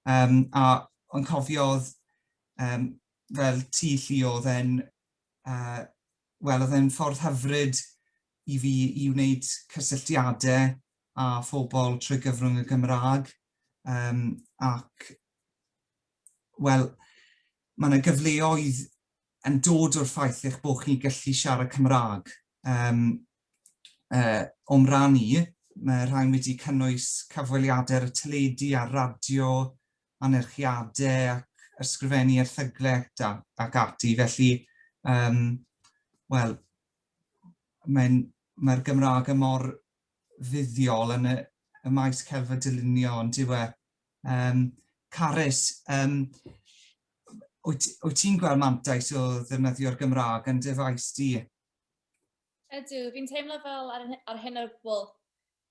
Um, a o'n cofiodd um, fel ti lli oedd e'n, uh, wel, oedd e'n ffordd hyfryd i fi i wneud cysylltiadau â phobl trwy gyfrwng y Gymraeg. Um, ac, wel, mae yna gyfleoedd yn dod o'r ffaith eich bod chi'n gallu siarad Cymraeg. Um, uh, o'm rhan i, mae rhain wedi cynnwys cyfweliadau ar y teledu a'r radio, anerchiadau ac ysgrifennu erthyglau ac ati. Felly, um, wel, mae'r mae Gymraeg yn mor fuddiol yn y, y maes celf a dylunio, ond dyw e. Um, Carys, um, wyt, wyt ti'n gweld mantais o ddefnyddio'r Gymraeg yn dy faes di? Ydw, fi'n teimlo fel ar, ar hyn o, well,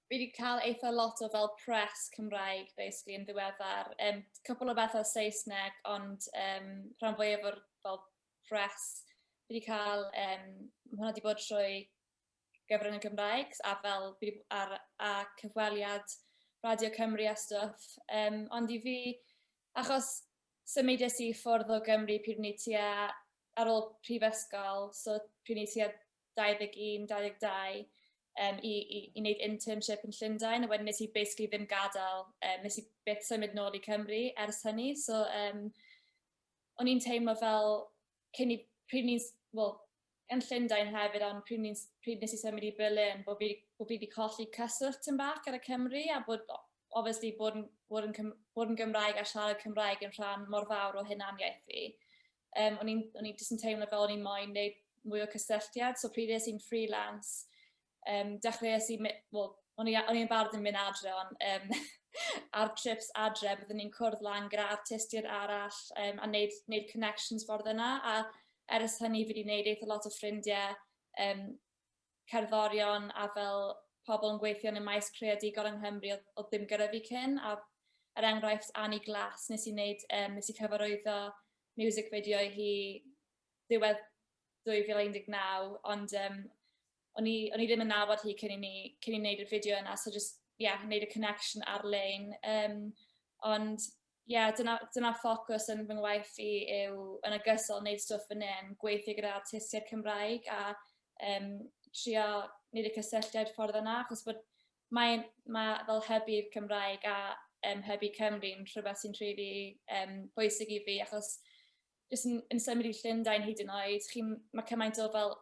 fi wedi cael eitha lot o fel press Cymraeg, basically, yn ddiweddar. Um, cwpl o bethau Saesneg, ond um, rhan fwyaf o'r fel press fi wedi cael, um, mae hwnna wedi bod trwy gyfrwng y Gymraeg a fel fi 'di ar a cyfweliad Radio Cymru a stwff. Um, ond i fi, achos symudes i ffwrdd o Gymru pryd o'n i tua ar ôl prifysgol, so pryd o'n i tua 21, 22, um, i, i, i wneud internship yn Llundain, a wedyn nes i basically ddim gadael, um, nes i byth symud nôl i Cymru ers hynny, so um, o'n i'n teimlo fel cyn i, pryd ni'n, wel, yn Llundain hefyd, ond pryd, ni'n, pryd nes i symud i Berlin, bod fi, bod fi wedi colli cyswllt yn bach gyda Cymru, a bod, obviously, bod yn, bod yn, bod yn Gymraeg a siarad Cymraeg yn rhan mor fawr o hunaniaeth fi. Um, o'n i'n o'n i jyst yn teimlo fel o'n i'n moyn wneud mwy o cysylltiad, so pryd es i'n freelance, um, dechreuais i, wel, o'n i'n barod yn mynd adre, ond um, ar trips adre, byddwn ni'n cwrdd lan gyda artistiaid arall um, a wneud, wneud connections ffordd yna. A ers hynny fi wedi wneud eitha lot o ffrindiau um, cerddorion a fel pobl yn gweithio yn y maes creadigol yng Nghymru oedd, oedd ddim gyda fi cyn. A er enghraifft Annie Glass, nes i wneud, um, nes i cyfarwyddo music video i hi ddiwedd 2019, ond um, o'n i, o'n i ddim yn nabod hi cyn i ni, cyn i wneud y fideo yna, so just, yeah, wneud y connection ar-lein. Um, ond, yeah, dyna, dyna ffocws yn fy ngwaith i yw yn ogystal wneud stwff fan hyn, gweithio gyda artistiaid Cymraeg a um, trio wneud y cysylltiad ffordd yna, achos bod mae'n mae fel hybu'r Cymraeg a um, hybu Cymru'n rhywbeth sy'n rili um, bwysig i fi, achos jyst yn, yn symud i Llundain hyd yn oed, chi'n, mae cymaint o fel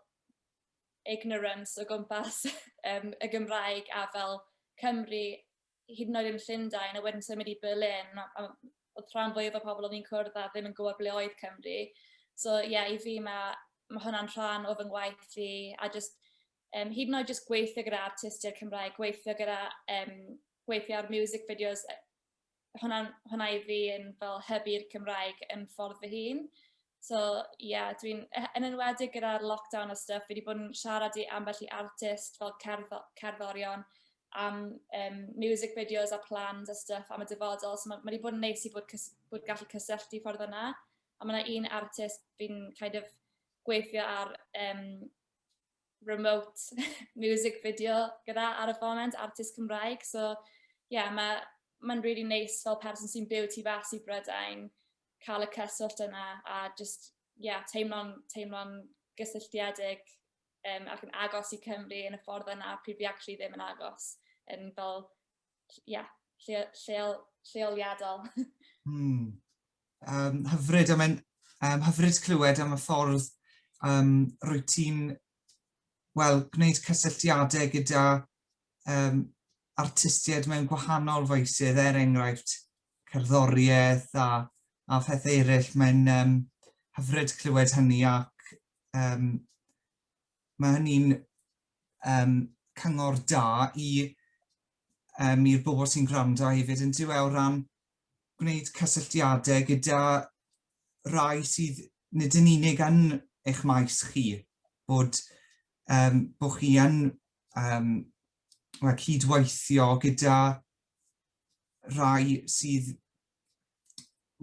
ignorance o gwmpas um, y Gymraeg a fel Cymru, hyd yn oed yn Llundain, a wedyn symud i Berlin, a, a oedd rhan fwyaf o pobl oedd ni'n cwrdd â ddim yn gwybod ble oedd Cymru. So ie, yeah, i fi mae, mae hwnna'n rhan o fy ngwaith i, a just, um, hyd yn oed just gweithio gyda artistiaid Cymraeg, gweithio gyda, um, gweithio ar music videos, hwnna, hwnna i fi yn fel hybu'r Cymraeg yn ffordd fy hun. So ie, yeah, dwi'n, yn enwedig gyda'r lockdown a stuff, fi wedi bod yn siarad i ambell i artist fel cerddo, cerddorion am um, music videos a plans a stuff am y dyfodol. So mae, mae wedi bod yn neis i bod, bod gallu cysylltu ffordd yna. A mae yna un artist fi'n kind of gweithio ar um, remote music video gyda ar y foment, artist Cymraeg. So, ie, yeah, mae'n ma really neis fel person sy'n byw tu fas i Brydain cael y cyswllt yna a just, yeah, teimlo'n teimlo gysylltiedig um, ac yn agos i Cymru yn y ffordd yna pryd fi actually ddim yn agos yn fel, yeah, lle, lleol, lleoliadol. Um, hyfryd, a mae'n um, hyfryd clywed am y ffordd um, rwyt ti'n wel, gwneud cysylltiadau gyda um, artistiaid mewn gwahanol faesydd, er enghraifft cerddoriaeth a, a phethau eraill. Mae'n um, hyfryd clywed hynny ac um, mae hynny'n um, cyngor da i um, i'r bobl sy'n gwrando hefyd yn dyw e o ran gwneud cysylltiadau gyda rai sydd nid yn unig yn eich maes chi, bod, um, bod chi yn um, well, cydweithio gyda rai sydd,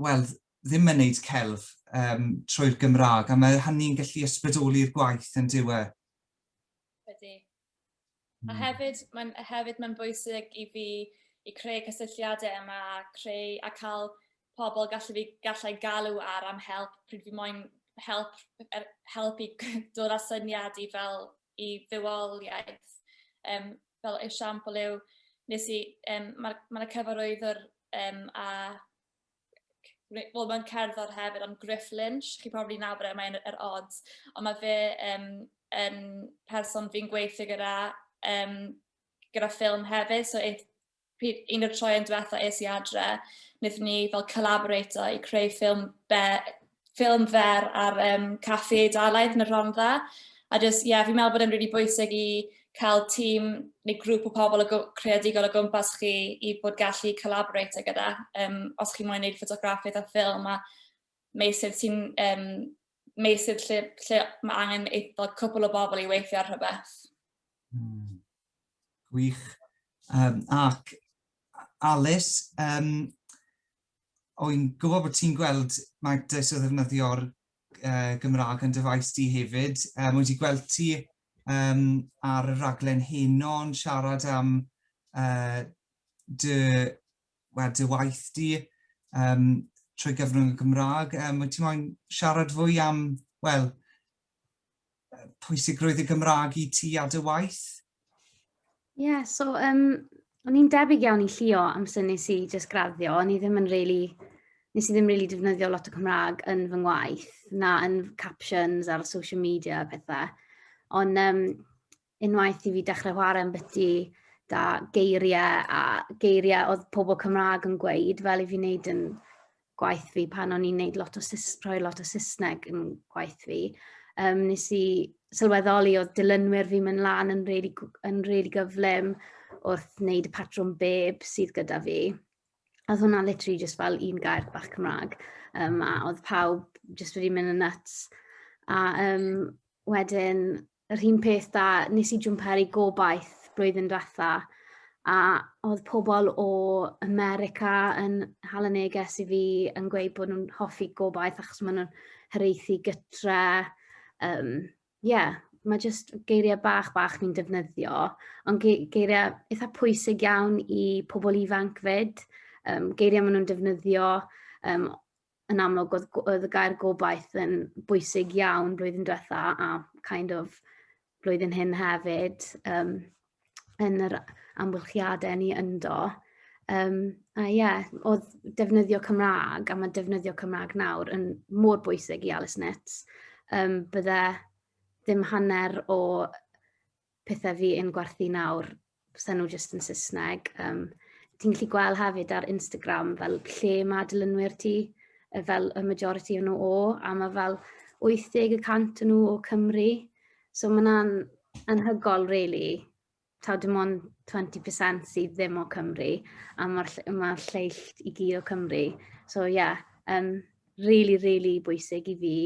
wel, ddim yn neud celf um, trwy'r Gymraeg, a mae hynny'n gallu ysbrydoli'r gwaith yn dyw e. Ydy. A hmm. hefyd, mae'n hefyd mae'n bwysig i fi i creu cysylltiadau yma a creu a cael pobl gallu fi gallai galw ar am help pryd fi moyn help, er, help i dod â syniad i fel i fywoliaeth. Um, fel esiampl yw, nes i, um, mae'r ma cyfarwyddwr um, a wel, mae'n cerddor hefyd, ond Griff Lynch, chi probably nabod e, mae'n yr odds, ond mae fe um, yn person fi'n gweithio gyda, um, gyda ffilm hefyd, so eith, un o'r troion diwetha es i adre, wnaethon ni fel collaborator i creu ffilm, be, ffilm fer ar um, caffi Eidalaidd yn y Rhondda. A just, ie, yeah, fi'n meddwl bod e'n really bwysig i cael tîm neu grŵp o pobl o creadigol o gwmpas chi i bod gallu collaborate gyda. Um, os chi moyn gwneud ffotograffiaeth a ffilm a meysydd sy'n um, meysydd lle, lle mae angen eitha cwpl o bobl i weithio ar rhywbeth. Gwych. Um, ac Alice, um, o'n gwybod bod ti'n gweld mantais o ddefnyddio'r Gymraeg yn dy faes di hefyd. Um, wedi gweld ti um, ar y raglen heno yn siarad am uh, dy, well, dy waith di um, trwy gyfrwng y Gymraeg. Um, wyt ti moyn siarad fwy am, wel, pwysigrwydd y Gymraeg i ti a dy waith? Ie, yeah, so um, o'n i'n debyg iawn i Llio amser nes i just graddio. O'n i ddim yn really, nes i ddim really defnyddio lot o Cymraeg yn fy ngwaith, na yn captions ar social media a pethau. Ond um, unwaith i fi dechrau chwarae yn byty da geiriau a geiriau oedd pobl Cymraeg yn gweud, fel i fi wneud yn gwaith fi pan o'n i'n neud lot o rhoi lot o Saesneg yn gwaith fi, um, nes i sylweddoli oedd dilynwyr fi'n mynd lan yn really, yn really gyflym wrth wneud y patrwm beb sydd gyda fi. A oedd hwnna literally just fel un gair bach Cymraeg. Um, a oedd pawb just wedi mynd yn nuts. A um, wedyn yr un peth da, nes i jwmperu gobaith blwyddyn diwetha, a oedd pobl o America yn hala neges i fi yn gweud bod nhw'n hoffi gobaith achos maen nhw'n hiraethu gytre. Um, yeah, mae jyst geiriau bach bach ni'n defnyddio, ond ge geiriau eitha pwysig iawn i pobl ifanc fyd. Um, geiriau maen nhw'n defnyddio, um, yn amlwg oedd, oedd y gair gobaith yn bwysig iawn blwyddyn diwetha a kind of blwyddyn hyn hefyd um, yn yr amgylchiadau ni ynddo. Um, a ie, yeah, oedd defnyddio Cymraeg, a mae defnyddio Cymraeg nawr yn mor bwysig i Alice Knits. Um, bydde ddim hanner o pethau fi yn gwerthu nawr, bysa nhw jyst yn Saesneg. Um, ti'n gallu gweld hefyd ar Instagram fel lle mae dilynwyr ti, fel y majority o'n nhw o, a mae fel 80% o'n nhw o Cymru. So mae hwnna'n anhygol, really. Taw dim ond 20% sydd ddim o Cymru, a mae'r ma lleill i gyd o Cymru. So ie, yeah, um, really, really bwysig i fi,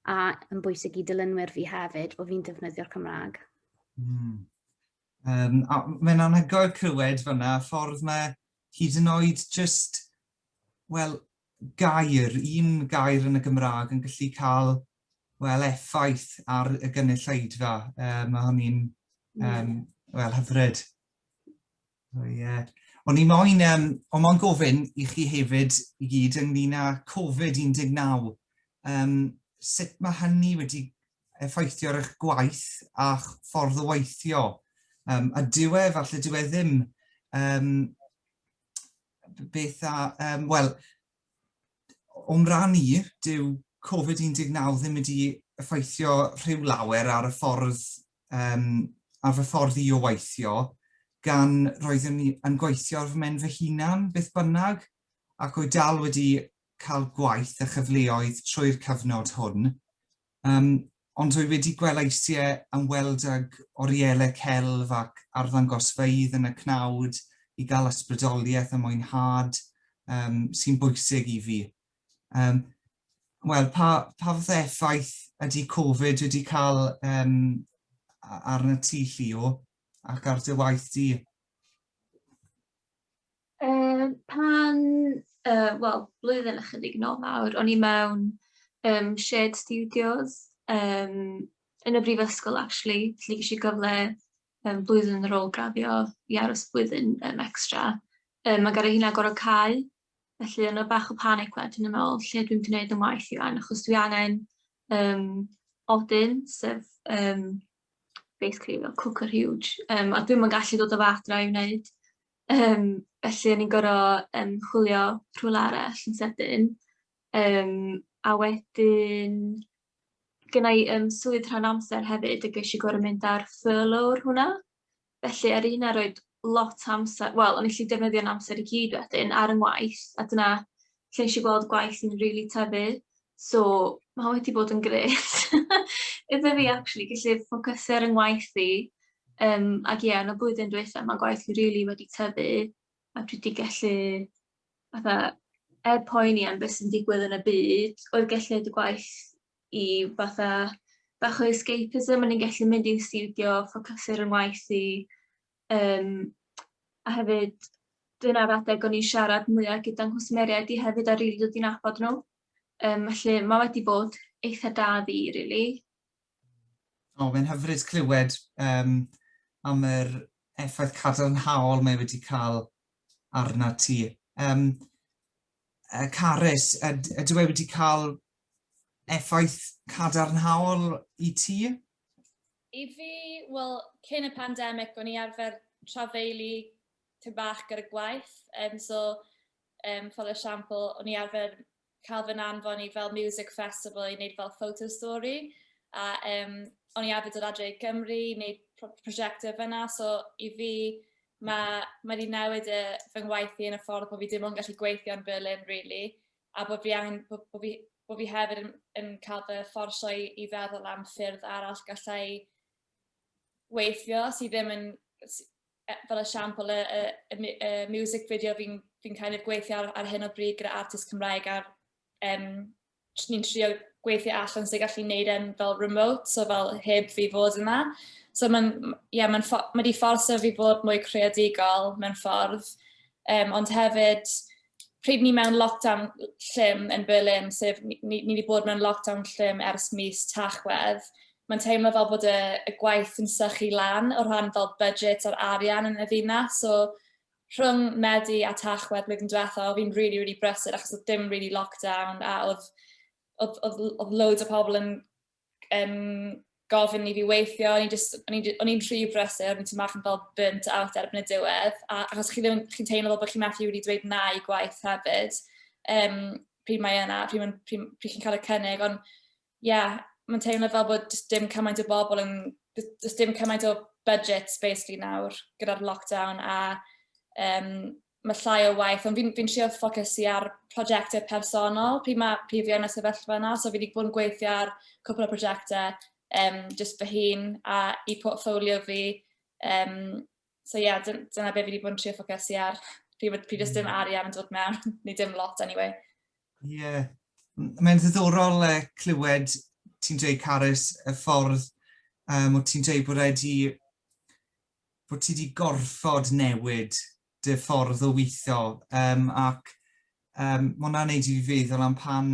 a yn bwysig i dilynwyr fi hefyd, bod fi'n defnyddio'r Cymraeg. Um, a mae'n anhygoel clywed fyna, ffordd mae hyd yn oed just, wel, gair, un gair yn y Gymraeg yn gallu cael, wel, effaith ar y gynulleidfa. Um, mae hynny'n, um, wel, hyfryd. So, yeah. O'n i moyn, um, o'n moyn gofyn i chi hefyd i gyd ynglyn â Covid-19. Um, sut mae hynny wedi effeithio ar eich gwaith a'ch ffordd o weithio? Um, a dyw e, falle dyw e ddim. Um, beth a, um, wel, o'm rhan i, dyw Covid-19 ddim wedi effeithio rhyw lawer ar y ffordd, um, ar fy ffordd i o weithio, gan roeddwn i yn gweithio ar fy mhen fy hunan, beth bynnag, ac oedd dal wedi cael gwaith a chyfleoedd trwy'r cyfnod hwn. Um, ond dwi wedi gweld eisiau ymweld ag orielau celf ac arddangosfeydd yn y cnawd i gael ysbrydoliaeth a mwynhad um, sy'n bwysig i fi. Um, Wel, pa, pa fath o effaith ydy Covid wedi cael um, arna ti, Llio, ac ar dy waith di? Yy pan yy wel blwyddyn a chydig nôl nawr o'n i mewn yym shared studios yym yn y brifysgol actually, felly ges i gyfle yym blwyddyn ar ôl graddio i aros blwyddyn yym extra yym ac ar hynna gor'o' cau, felly o' 'na bach o panic wedyn yn meddwl lle dwi'n mynd i neud 'yn ngwaith i 'wan achos dwi angen yym odyn sef yym basically fel cwcyr huge yym a dwi'm yn gallu dod â fo adra i'w wneud. Yym felly o'n i'n gor'o' yym chwilio rhywle arall yn sydyn yym a wedyn genna i yym swydd rhan amser hefyd a ges i gor'o' mynd ar furlough ar hwnna, felly ar hynna roid lot o amser wel o'n i 'llu defnyddio'n amser i gyd wedyn ar 'y ngwaith a dyna lle nesh i gweld gwaith yn rili tyfu so ma' wedi bod yn grêt iddo fi actually gallu ffocysu ar 'y ngwaith i. Yym ac ie, yn y blwyddyn dwytha ma' gwaith fi rili wedi tyfu a dwi 'di gallu fatha, er poeni am beth sy'n digwydd yn y byd, oedd gallu neud y gwaith i fatha bach o escapism, o'n i'n gallu mynd i'n stiwdio, ffocysu ar 'y ngwaith i yym a hefyd dyna'r adeg o'n i'n siarad mwya gyda'n nghwsmeriaid i hefyd a rili dod i nabod nhw. Yym felly ma' wedi bod... eitha da fi, really. O, oh, mae'n hyfryd clywed um, am yr effaith cadarnhaol mae wedi cael arna ti. Um, Carys, ydw e wedi cael effaith cadarnhaol i ti? I fi, wel, cyn y pandemig, o'n i arfer trafeili tyn bach gyda gwaith. Um, so, um, fel esiampl, o'n i arfer cael fy nanfon i fel music festival i wneud fel photo story. A um, o'n i arfer dod adre i Gymru i wneud pro prosiectau fyna. So i fi, mae, mae wedi newid y, fy ngwaith i yn y ffordd bod fi dim ond gallu gweithio yn Berlin, really. A bod fi angen, bod, bod fi, bod fi hefyd yn, yn cael fy fforsio i, i feddwl am ffyrdd arall gallai weithio sydd ddim yn, fel esiampl, y, y, y, y music video fi'n fi kind of gweithio ar, ar hyn o bryd gyda artist Cymraeg ar, um, ni'n trio gweithio allan sy'n gallu neud e'n fel remote, so fel heb fi fod yna. So mae'n, yeah, mae'n ma di fforsio fi fod mwy creadigol mewn ffordd. Um, ond hefyd, pryd ni mewn lockdown llym yn Berlin, sef ni, ni, ni wedi bod mewn lockdown llym ers mis Tachwedd, mae'n teimlo fel bod y, y gwaith yn sychu lan o rhan fel budget a'r arian yn y ddinas. So rhwng Medi a Tachwedd blwyddyn diwetha, oedd fi'n really, really brysur achos oedd dim really lockdown a oedd, oedd, oedd, oedd loads o pobl yn, yn gofyn i fi weithio, o'n i'n just, o'n i'n rhy brysur, o'n i'n bach yn fel burnt out erbyn y diwedd, a achos chi ddim, chi'n teimlo fel bod chi'n methu wedi dweud na i gwaith hefyd, um, pryd mae yna, pryd, pryd, pryd, pryd chi'n cael y cynnig, ond ie, yeah, mae'n teimlo fel bod just dim cymaint o bobl yn... Does dim cymaint o budgets basically nawr gyda'r lockdown a um, mae llai o waith, ond fi'n fi trio ffocysu ar prosiectau personol pryd, mae, pryd fi yn y sefyllfa yna, so fi wedi bod yn gweithio ar cwpl o prosiectau um, just fy hun a i portfolio fi. Um, so ie, yeah, dyna be fi wedi bod yn trio ffocysu ar. Pryd, pryd mm. dim arian yn dod mewn, neu dim lot anyway. Ie. Yeah. Mae'n ddiddorol uh, clywed ti'n dweud, Carys, y ffordd um, o ti'n dweud bod wedi bod ti wedi gorfod newid dy ffordd o weithio um, ac um, mae hwnna'n neud i fi feddwl am pan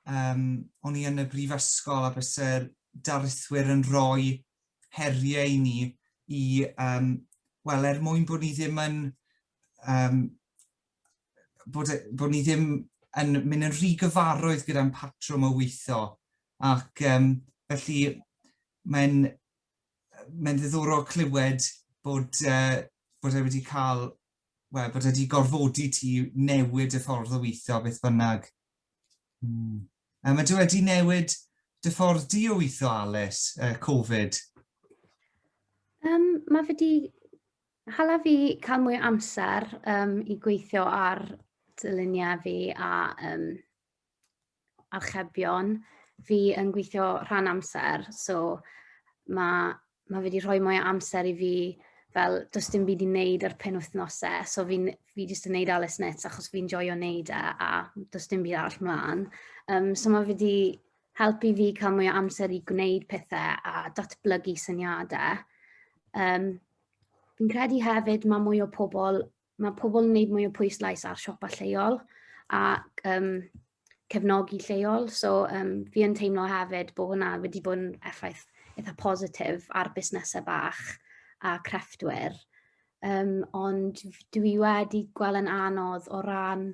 um, o'n i yn y brifysgol a byse'r darlithwyr yn rhoi heriau i ni i, um, wel, er mwyn bod ni ddim yn, um, bod, e, bod ni ddim yn mynd yn rhy gyfarwydd gyda'n patrwm o weithio. Ac um, felly mae'n mae'n ddiddorol clywed bod, uh, bod e wedi cael, wel, bod e wedi gorfodi ti newid y ffordd o weithio, beth bynnag. Mm. Um, ydy wedi newid dy ffordd di o weithio, Alice, uh, Covid? Um, mae wedi hala fi cael mwy o amser um, i gweithio ar dyluniau fi a um, archebion. Fi yn gweithio rhan amser, so mae ma fe wedi rhoi mwy o amser i fi fel does dim byd i wneud ar penwythnosau, so fi'n fi jyst yn wneud Alice Knits achos fi'n joio wneud e a does dim byd arall mlaen. Um, so mae fe wedi helpu fi cael mwy o amser i gwneud pethau a datblygu syniadau. Um, fi'n credu hefyd mae mwy o pobl mae pobl yn gwneud mwy o pwyslais ar siopa lleol a um, cefnogi lleol. So um, fi yn teimlo hefyd bod hwnna wedi bod yn effaith eitha positif ar busnesau bach a crefftwyr. Um, ond dwi wedi gweld yn anodd o ran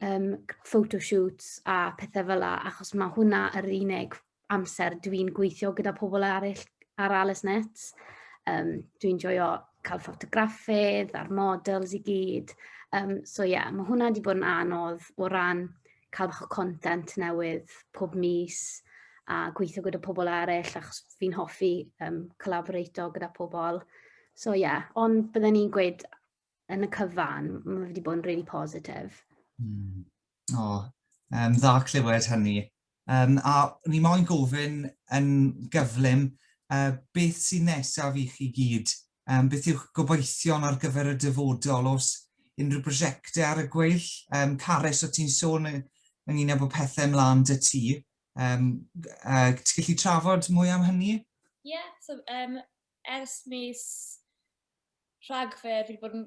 um, photoshoots a pethau fel la, achos mae hwnna yr unig amser dwi'n gweithio gyda pobl eraill ar Alice Knits. Um, dwi'n joio cael ffotograffydd a'r models i gyd. Um, so ie, yeah, mae hwnna wedi bod yn anodd o ran cael bach o content newydd pob mis a gweithio gyda pobl eraill achos fi'n hoffi um, collaborato gyda pobl. So ie, yeah, ond bydden ni'n gweud yn y cyfan, mae wedi bod yn really positif. Mm. O, oh, um, dda clywed hynny. Um, a ni moyn gofyn yn gyflym, uh, beth sy'n nesaf i chi gyd? Um, beth yw'ch gobeithion ar gyfer y dyfodol? Os unrhyw brosiectau ar y gweill? Um, Carys, o ti'n sôn ynglyn â bod pethau ymlaen dy ti. Um, uh, ti'n gallu trafod mwy am hynny? Ie, yeah, so um, ers mis Rhagfyr, fi wedi bod yn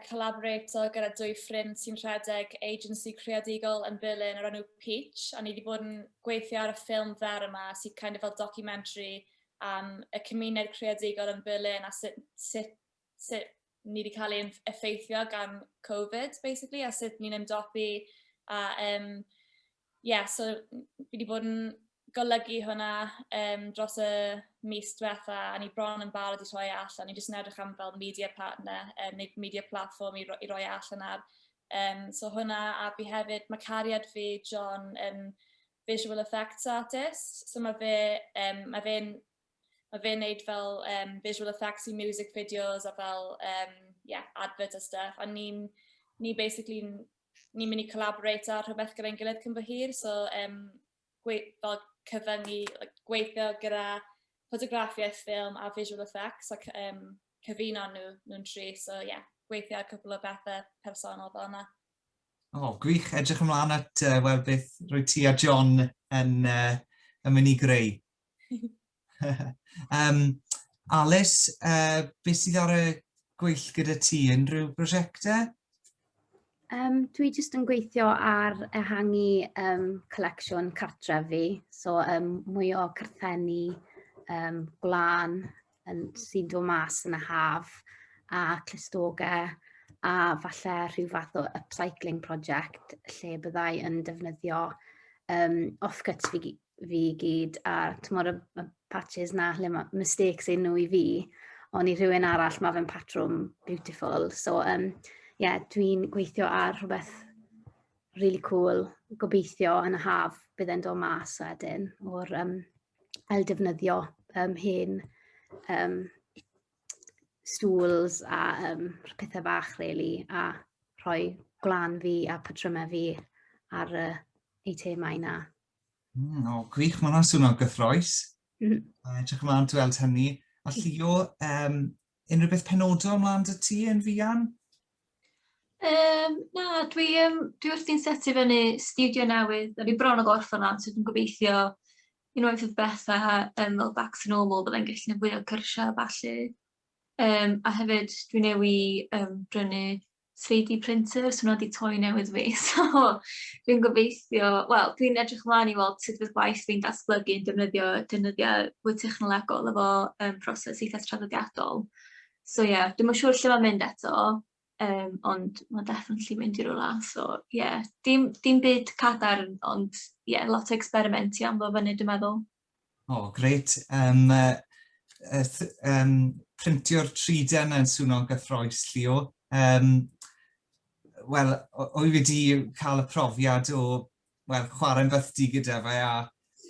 collaborato gyda dwy ffrind sy'n rhedeg agency creadigol yn Berlin o'r enw Peach, a ni wedi bod yn gweithio ar y ffilm fer yma sy'n kind of fel documentary am y cymuned creadigol yn Berlin a sut, sut, sut ni wedi cael ein effeithio gan Covid, basically, a sut ni'n ymdopi. A, um, yeah, so fi wedi bod yn golygu hwnna um, dros y mis diwetha, a ni bron yn barod i rhoi e allan. Ni jyst yn edrych am fel media partner, um, neu media platform i, ro i roi e allan ar. Um, so hwnna, a fi hefyd, mae cariad fi, John, yn visual effects artist. So mae fe, um, mae fe'n mae fe'n neud fel um, visual effects i music videos a fel um, yeah, advert a stuff. A ni'n ni basically ni'n mynd i collaborate ar rhywbeth gyda'n gilydd cyn bo hir. So um, fel cyfyngu, like, gweithio gyda ffotograffiaeth, ffilm a visual effects ac um, cyfuno nhw, nhw'n tri. So yeah, gweithio ar cwpl o bethau personol fel yna. O, oh, gwych. Edrych ymlaen at uh, weld beth rwy ti a John yn, uh, yn mynd i greu. um, Alice, uh, beth sydd ar y gweill gyda ti? Unrhyw brosiectau? Um, dwi jyst yn gweithio ar ehangu um, collection cartref fi, so um, mwy o carthenni um, gwlân yn, sy'n dod mas yn y haf a clustogau a falle rhyw fath o upcycling project lle byddai yn defnyddio um, offcuts fi, fi gyd a tmod y, y patches na lle mae mistakes ein nhw i fi, ond i rhywun arall mae fe'n patrwm beautiful. So um, yeah, dwi'n gweithio ar rhywbeth really cool, gobeithio yn y haf bydd e'n dod mas wedyn o'r um, ailddefnyddio um, hen um, stools a um, pethau bach really a rhoi gwlân fi a patrymau fi ar y eitemau na. Mm, o, gwych, mae hwnna'n swnio'n gyffroes. Mm. Edrych ymlaen at weld hynny. A Llio, um, unrhyw beth penodol ymlaen dy ti yn fuan? Um, na, dwi, um, dwi wrthi'n setu fyny studio newydd, a fi bron o gorffen lan, so dwi'n gobeithio unwaith fydd bethau um, fel back to normal, byddai'n gallu gwneud fwy o cyrsiau a ballu. Um, a hefyd, dwi newi um, brynu 3D printer, so hwnna 'di toi newydd fi, so dwi'n gobeithio, wel, dwi'n edrych ymlaen i weld sut fydd gwaith fi'n datblygu yn defnyddio defnyddiau fwy technolegol efo um, proses eitha traddodiadol. So ie, yeah, dwi'm yn siŵr lle mae'n mynd eto, um, ond mae'n definitely mynd i rywle, so ie, yeah, dim, dim byd cadarn, ond ie, yeah, lot o experimentio am ddod fyny, dwi'n meddwl. O, oh, grêt. Um, uh, um, printio'r 3D yna yn swnio'n gyffroes, Llio. Um, Wel, o'i wedi cael y profiad o wel, chwarae'n fythdi gyda fe a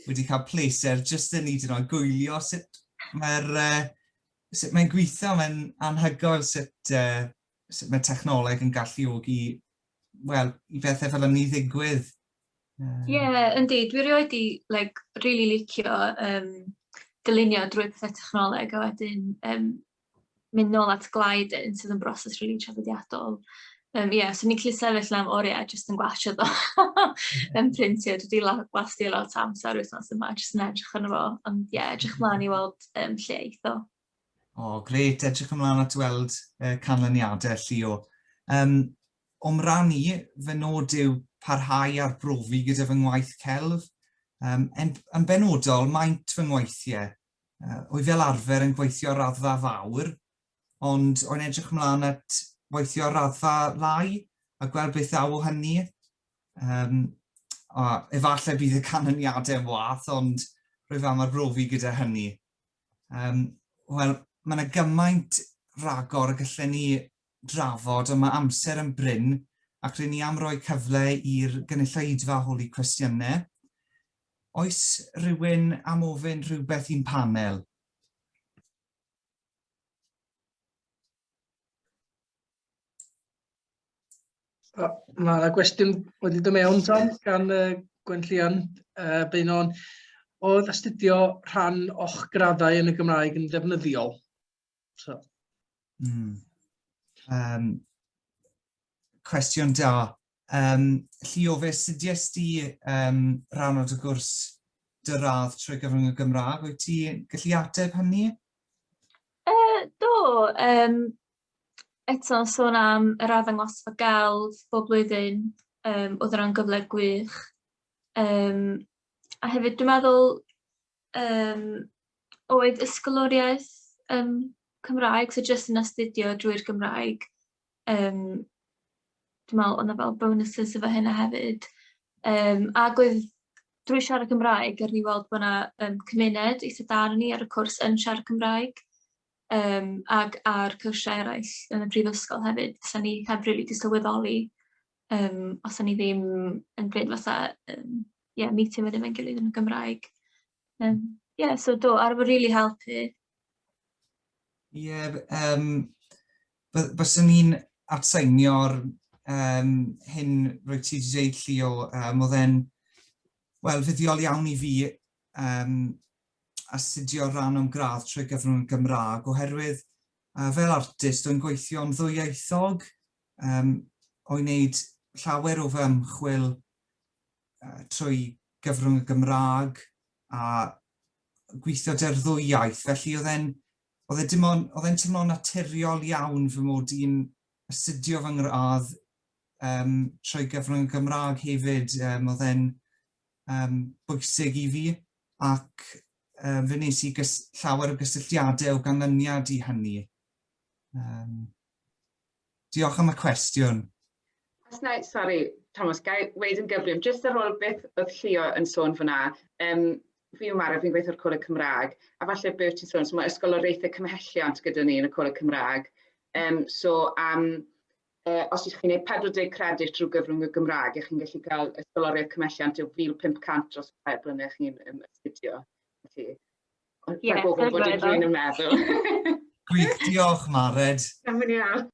wedi cael pleser jyst yn hyd yn oed gwylio sut mae'r uh, sut mae'n gweithio, mae'n anhygoel sut, uh, sut mae technoleg yn galluogi, wel, i bethau fel hynny ddigwydd. Ie, yeah, yndi. Dwi erioed 'di like rili licio um, dylunio drwy pethau technoleg a wedyn um, mynd nôl at glai dyn sydd yn broses rili traddodiadol. Um, ie, yeah, so ni'n gallu sefyll am oriau jyst yn gwasio ddo yn printio. Dwi wedi gwastio lot o amser wythnos yma jyst yn edrych arno fo. Ond ie, yeah, edrych mlaen i weld um, lle eith o. O, oh, gret. Edrych ymlaen at weld uh, canlyniadau, Llio. Um, O'm rhan i, fy nod yw parhau arbrofi gyda fy ngwaith celf. Um, en, yn benodol, maint fy ngweithiau. Uh, o'i fel arfer yn gweithio ar raddfa fawr, ond o'n edrych ymlaen at weithio ar raddfa lai a gweld beth ddaw o hynny. Um, a efallai bydd y canlyniadau yn wath, ond rwyf am arbrofi gyda hynny. Um, Wel, mae yna gymaint ragor y gallen ni drafod, ond mae amser yn brin ac rŷn ni am roi cyfle i'r gynulleidfa holi cwestiynau. Oes rhywun am ofyn rhywbeth i'n panel? Mae yna gwestiwn wedi dod mewn, Tom, gan uh, Gwen Llian uh, Beunon. Oedd astudio rhan o'ch graddau yn y Gymraeg yn ddefnyddiol? So. Mm. Um, cwestiwn da. Um, Llio, fe astudiais di um, rhan o dy gwrs dy radd trwy gyfrwng y Gymraeg. Wyt ti gallu ateb hynny? Uh, do. Um, Eto, sôn am yr arddangosfa gelf bob blwyddyn, yym oedd hwnna'n gyfle gwych. Yym a hefyd dwi'n meddwl yym oedd ysgoloriaeth yym Cymraeg, so jyst yn astudio drwy'r Gymraeg, yym dwi'n meddwl oedd 'na fel bonuses efo hynna hefyd. Yym ac oedd drwy siarad Cymraeg, gawn ni weld bod 'na yym cymuned eitha da arnon ni ar y cwrs yn siarad Cymraeg. Yym ac ar cyrsiau eraill yn y brifysgol hefyd, 'sa ni heb rili 'di sylweddoli yym os o'n ni ddim yn gwneud fatha yym ie meeting wedyn efo'n gilydd yn y Gymraeg. Yym ie so do, ar fy rili helpu. Ie, yym byswn i'n atseinio'r yym hyn rwyt ti wedi dweud Llio, yym oedd e'n wel fuddiol iawn i fi yym astudio rhan o'm gradd trwy gyfrwng y Gymraeg oherwydd uh, fel artist o'n gweithio'n ddwyieithog, um, o'i wneud llawer o fy ymchwil uh, trwy gyfrwng y Gymraeg a gweithio dy'r ddwy iaith, felly oedd e'n oedd e dim ond, oedd e'n teimlo'n naturiol iawn fy mod i'n astudio fy ngradd um, trwy gyfrwng y Gymraeg hefyd. Um, oedd e'n um, bwysig i fi ac um, fe wnes i gys llawer o gysylltiadau o ganlyniad i hynny. Um, diolch am y cwestiwn. Os na, sori, Thomas, gai weud yn gyflym, jyst ar ôl beth oedd Llio yn sôn fyna, um, fi yw Mara, fi'n gweithio ar Coleg Cymraeg, a falle beth ti'n sôn, so mae ysgoloriaethau cymhelliant gyda ni yn y Coleg Cymraeg. Um, so am uh, os ydych chi'n gwneud 40 credit drwy gyfrwng y Gymraeg, ych chi'n gallu cael ysgoloriaeth cymhelliant o 1,500 dros y tair blynedd chi'n um, astudio. Felly, Ie, yeah, gofyn bod unrhyw un yn meddwl. Gwych, diolch Mared. Am iawn.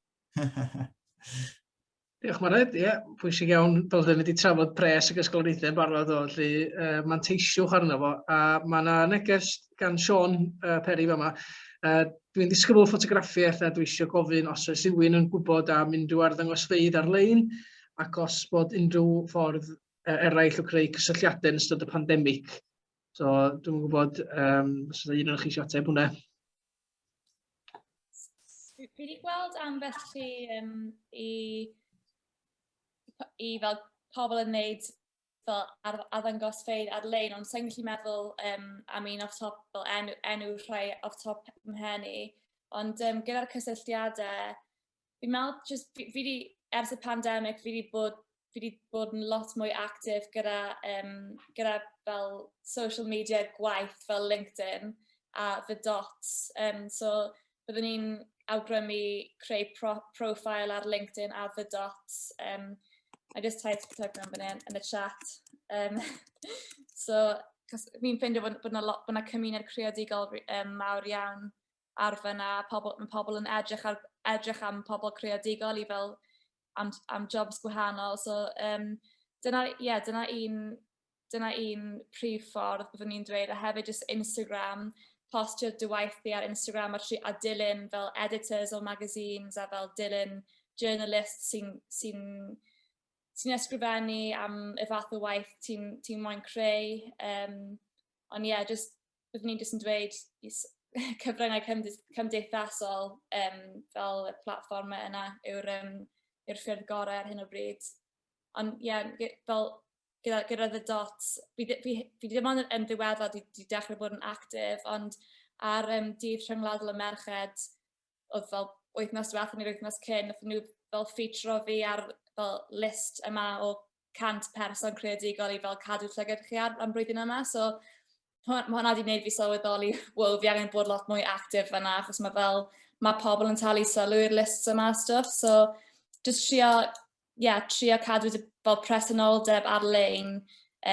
Diolch Mared, ie, yeah, pwysig iawn, fel dyn ni wedi trafod pres ac ysgoloriaethau yn barod o, felly uh, manteisiwch arno fo. A mae yna neges gan Sean uh, Perry fama. Uh, dwi'n ddisgybl ffotograffiaeth a dwi eisiau gofyn os oes rhywun yn gwybod am unrhyw arddangosfeydd ar-lein ac os bod unrhyw ffordd uh, eraill o creu cysylltiadau yn ystod y pandemig. So dwi'n gwybod um, os yna un o'n chi eisiau ateb hwnna. Fi wedi gweld ambell i, um, i, i fel pobl yn wneud fel ar, arddangosfeydd ar-lein, ond sa'n gallu meddwl um, am un off top, fel enw, enw rhai off top mhen i. Ond um, gyda'r cysylltiadau, fi'n meddwl jyst fi, fi 'di, ers y pandemig, fi 'di bod, fi 'di bod yn lot mwy actif gyda, um, gyda fel social media gwaith fel LinkedIn a The Dots. Um, so byddwn ni'n awgrymu creu pro profile ar LinkedIn a The Dots. Um, I just typed, typed mewn fan hyn yn y chat. Um, so, cos fi'n ffeindio bod, bod, na, lot, bod na cymuned creadigol um, mawr iawn ar fyna, pobl, mae pobl yn edrych, ar, edrych am pobl creadigol i fel am, am jobs gwahanol. So um, dyna, yeah, dyna un dyna un prif ffordd byddwn ni'n dweud, a hefyd just Instagram, postio dy waith di ar Instagram a, tri, a dilyn fel editors o magazines a fel dilyn journalists sy'n sy sy ysgrifennu am y fath o waith ti'n ti moyn creu. Um, ond ie, yeah, just byddwn ni'n jyst yn dweud cyfryngau cymdeithasol um, fel y platfformau yna yw'r um, yw'r ffyrdd gorau ar hyn o bryd. Ond ie, yeah, fel gyda, gyda The Dots, fi, fi, fi ddim ond yn ddiweddar di, di dechrau bod yn actif, ond ar um, dydd rhyngwladol y merched, oedd fel wythnos diwethaf neu'r wythnos cyn, nath nhw fel ffeitro fi ar fel list yma o 100 person creadigol i fel cadw llygad chi ar am blwyddyn yma. So ma' hwnna wedi gwneud fi sylweddoli, wow, fi angen bod lot mwy actif fyna, achos mae fel, mae pobl yn talu sylw i'r lists yma a stwff. So just trio, yeah, trio cadw dy fel presenoldeb ar-lein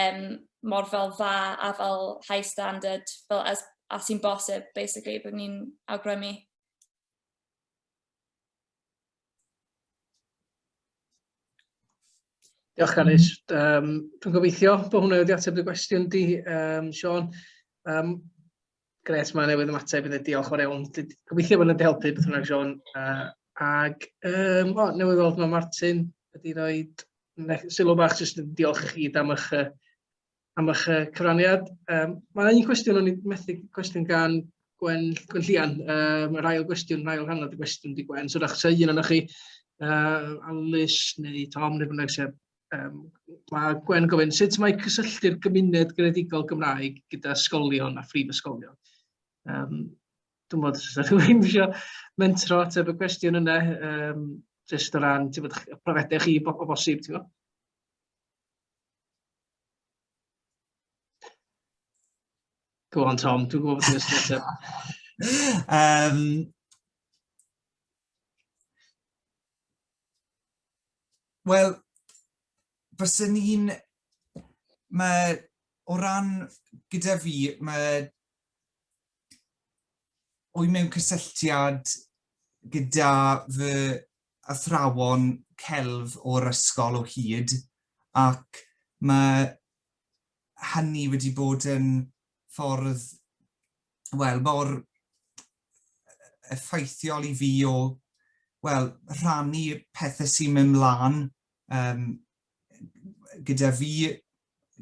um, mor fel dda a fel high standard fel as, as sy'n bosib, basically, byddwn ni'n awgrymu. Diolch Carys. Um, dwi'n gobeithio bod hwnna wedi ateb dy gwestiwn di, um, Sean. Um, gret, mae newydd ymateb i diolch o'r iawn. Gobeithio bod hwnna wedi helpu beth bynnag, Sean. Uh, ag, um, o, newydd weld mae Martin wedi rhoi sylw bach jyst yn diolch i chi am eich, am eich cyfraniad. Um, mae yna un cwestiwn, o'n i methu cwestiwn gan Gwen, Gwen Llian, yr ail gwestiwn, yr ail rhan o'r gwestiwn di Gwen. So, rach, un ohonoch chi, Alice neu Tom neu bynnag sy'n mae Gwen yn gofyn, sut mae cysylltu'r gymuned greadigol Gymraeg gyda ysgolion a phrifysgolion? Dwi'n bod, os oes rhywun eisiau mentro ateb y cwestiwn yna, jyst o ran, ti'n bod, profiadau chi o bosib, ti'n gwybod? Go on, Tom, dwi'n gwybod bod ti'n ateb. Wel, byswn i'n... Mae, o ran gyda fi, mae... Wy mewn cysylltiad gyda fy athrawon celf o'r ysgol o hyd, ac mae hynny wedi bod yn ffordd, wel, mor effeithiol i fi o, wel, rhannu pethau sy'n mynd mlaen gyda fi,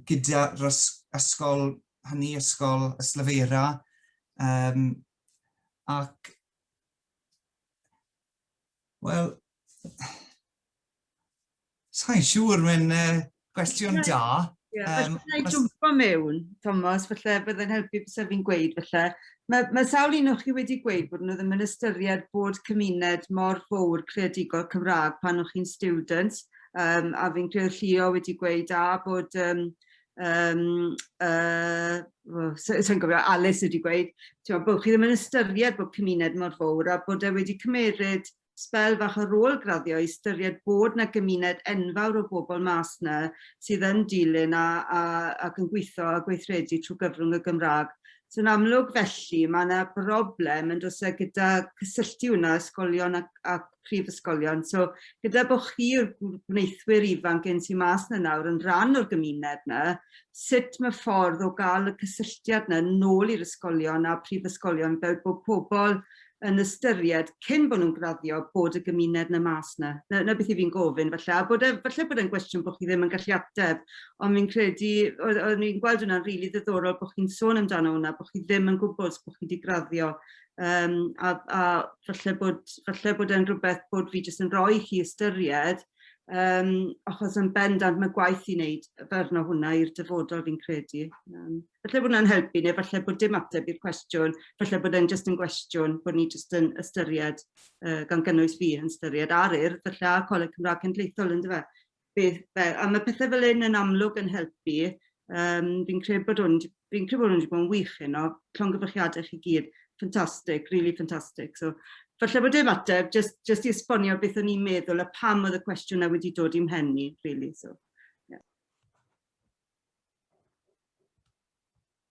gyda'r ysgol hynny, Ysgol Ystalyfera, ac, wel, sai'n siŵr, mae'n gwestiwn da. Ie, falle wna i jwmpo mewn, Tomos, falle bydd e'n helpu byse fi'n gweud falle. Mae, mae sawl un o chi wedi gweud bod nhw ddim yn ystyried bod cymuned mor fowr creadigol Cymraeg pan o'ch chi'n students. A fi'n credu Llio wedi gweud a bod oh, sa i'n gofio, Alice wedi gweud, t'mod, bod chi ddim yn ystyried bod cymuned mor fowr a bod e wedi cymeryd sbel fach ar ôl graddio i ystyried bod 'na gymuned enfawr o bobl mas 'na sydd yn dilyn a ac yn gwitho a gweithredu trwy gyfrwng y Gymra'g. So yn amlwg felly ma' 'na broblem yn do's e gyda cysylltu wnna ysgolion ac prifysgolion. So gyda bo' chi yw'r gwneithwyr ifanc 'yn sy mas 'na nawr yn rhan o'r gymuned 'na, sut ma' ffordd o ga'l y cysylltiad 'na nôl i'r ysgolion a prifysgolion fel bo' pobol yn ystyried cyn bod nhw'n graddio bod y gymuned 'na mas 'na. 'Na beth 'yf fi'n gofyn falle, a bod e, falle bod e'n gwestiwn bod chi ddim yn gallu ateb, ond fi'n credu, o'n i'n gweld hwnna'n rili ddiddorol bod chi'n sôn amdano hwnna, bod chi ddim yn gwybod os bod chi 'di graddio, a falle bod e'n rhywbeth bod fi jyst yn rhoi i chi ystyried, achos yn bendant mae gwaith i wneud fel arno hwnna i'r dyfodol fi'n credu. Falle bod hwnna'n helpu, neu falle bod dim ateb i'r cwestiwn, falle bod e'n jyst yn gwestiwn bod ni jyst yn ystyried, gan gynnwys fi yn ystyried a'r Urdd, falle a Coleg Cymraeg Cenedlaethol yndyfe. Beth, fe, a mae pethau fel hyn yn amlwg yn helpu. Fi'n credu bod hwn, fi'n credu bod hwn wedi bod yn wych heno, llongyfarchiadau chi gyd, ffantastig, really ffantastig. So, falle bod dim ateb, just i esbonio beth o'n i'n meddwl a pam oedd y cwestiwn 'na wedi dod i'm mhen i, really. So, yeah.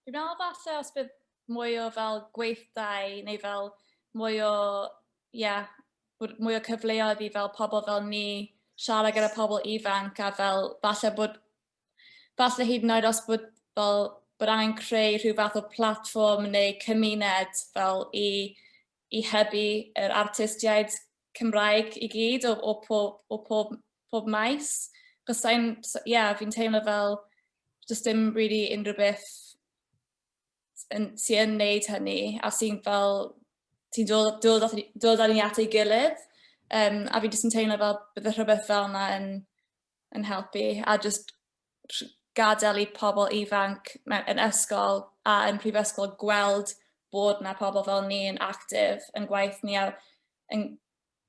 Dwi'n meddwl falle os bydd mwy o fel gweithdai neu fel mwy o, ie, yeah, bod mwy o cyfleoedd i fel pobl fel ni siarad gyda pobl ifanc a fel falle bod, falle hyd yn oed os bod fel bod angen creu rhyw fath o platfform neu cymuned fel i hybu yr artistiaid Cymraeg i gyd o pob maes. Cos sa'n, yeah, fi'n teimlo fel does dim really unrhyw beth sy'n yn neud hynny a sy'n fel, ti'n dod â ni at ei gilydd. A fi jyst yn teimlo fel bydde rhywbeth fel yna yn helpu a jyst gadael i pobl ifanc yn ysgol a yn prifysgol gweld bod 'na pobl fel ni yn actif yn gwaith ni a yn,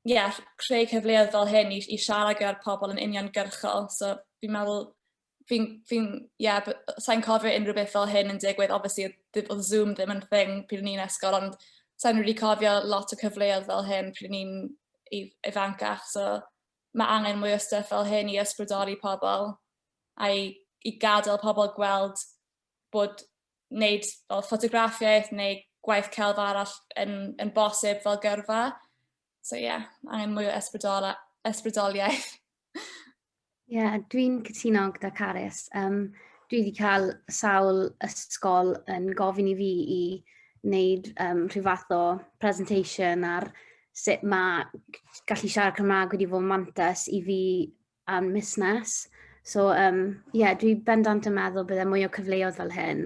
yeah, creu cyfleoedd fel hyn i siarad gyda'r pobl yn uniongyrchol. So fi'n meddwl, yeah, sai'n cofio unrhyw beth fel hyn yn digwydd. Obviously, oedd Zoom ddim yn thing pryd o'n i'n ysgol, ond sai'n really cofio lot o cyfleoedd fel hyn pryd o'n i'n ifancach. So mae angen mwy o stuff fel hyn i ysbrydoli pobl a i gadael pobl gweld bod wneud fel ffotograffiaeth neu gwaith celf arall yn bosib fel gyrfa. So ie, yeah, angen mwy o ysbrydoliaeth. Ie, yeah, dwi'n cytuno gyda Carys. Dwi wedi cael sawl ysgol yn gofyn i fi i wneud rhyw fath o presentation ar sut mae gallu siarad Cymraeg wedi fod yn mantais i fi a'n musnes. So, yeah, dwi bendant yn meddwl bydde mwy o cyfleoedd fel hyn.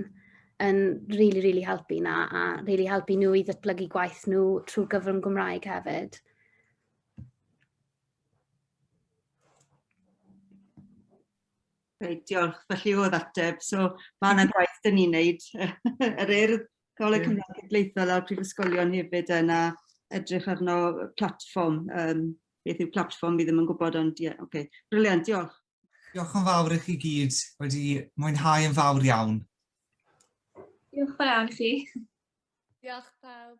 yn really, really helpu na a really helpu nhw i ddatblygu gwaith nhw trwy'r gyfrwng Gymraeg hefyd. Reit, diolch. Felly oedd ateb. So ma' 'na gwaith 'dyn ni'n neud yr Urdd, Coleg Cymraeg Cenedlaethol a'r prifysgolion hefyd yn a edrych arno platfform. Um, beth yw platfform fi ddim yn gwybod ond ie, yeah, oce. Okay. Brilliant, diolch. Diolch yn fawr i chi gyd, wedi mwynhau yn fawr iawn. Diolch yn fawr iawn i chi. Diolch pawb.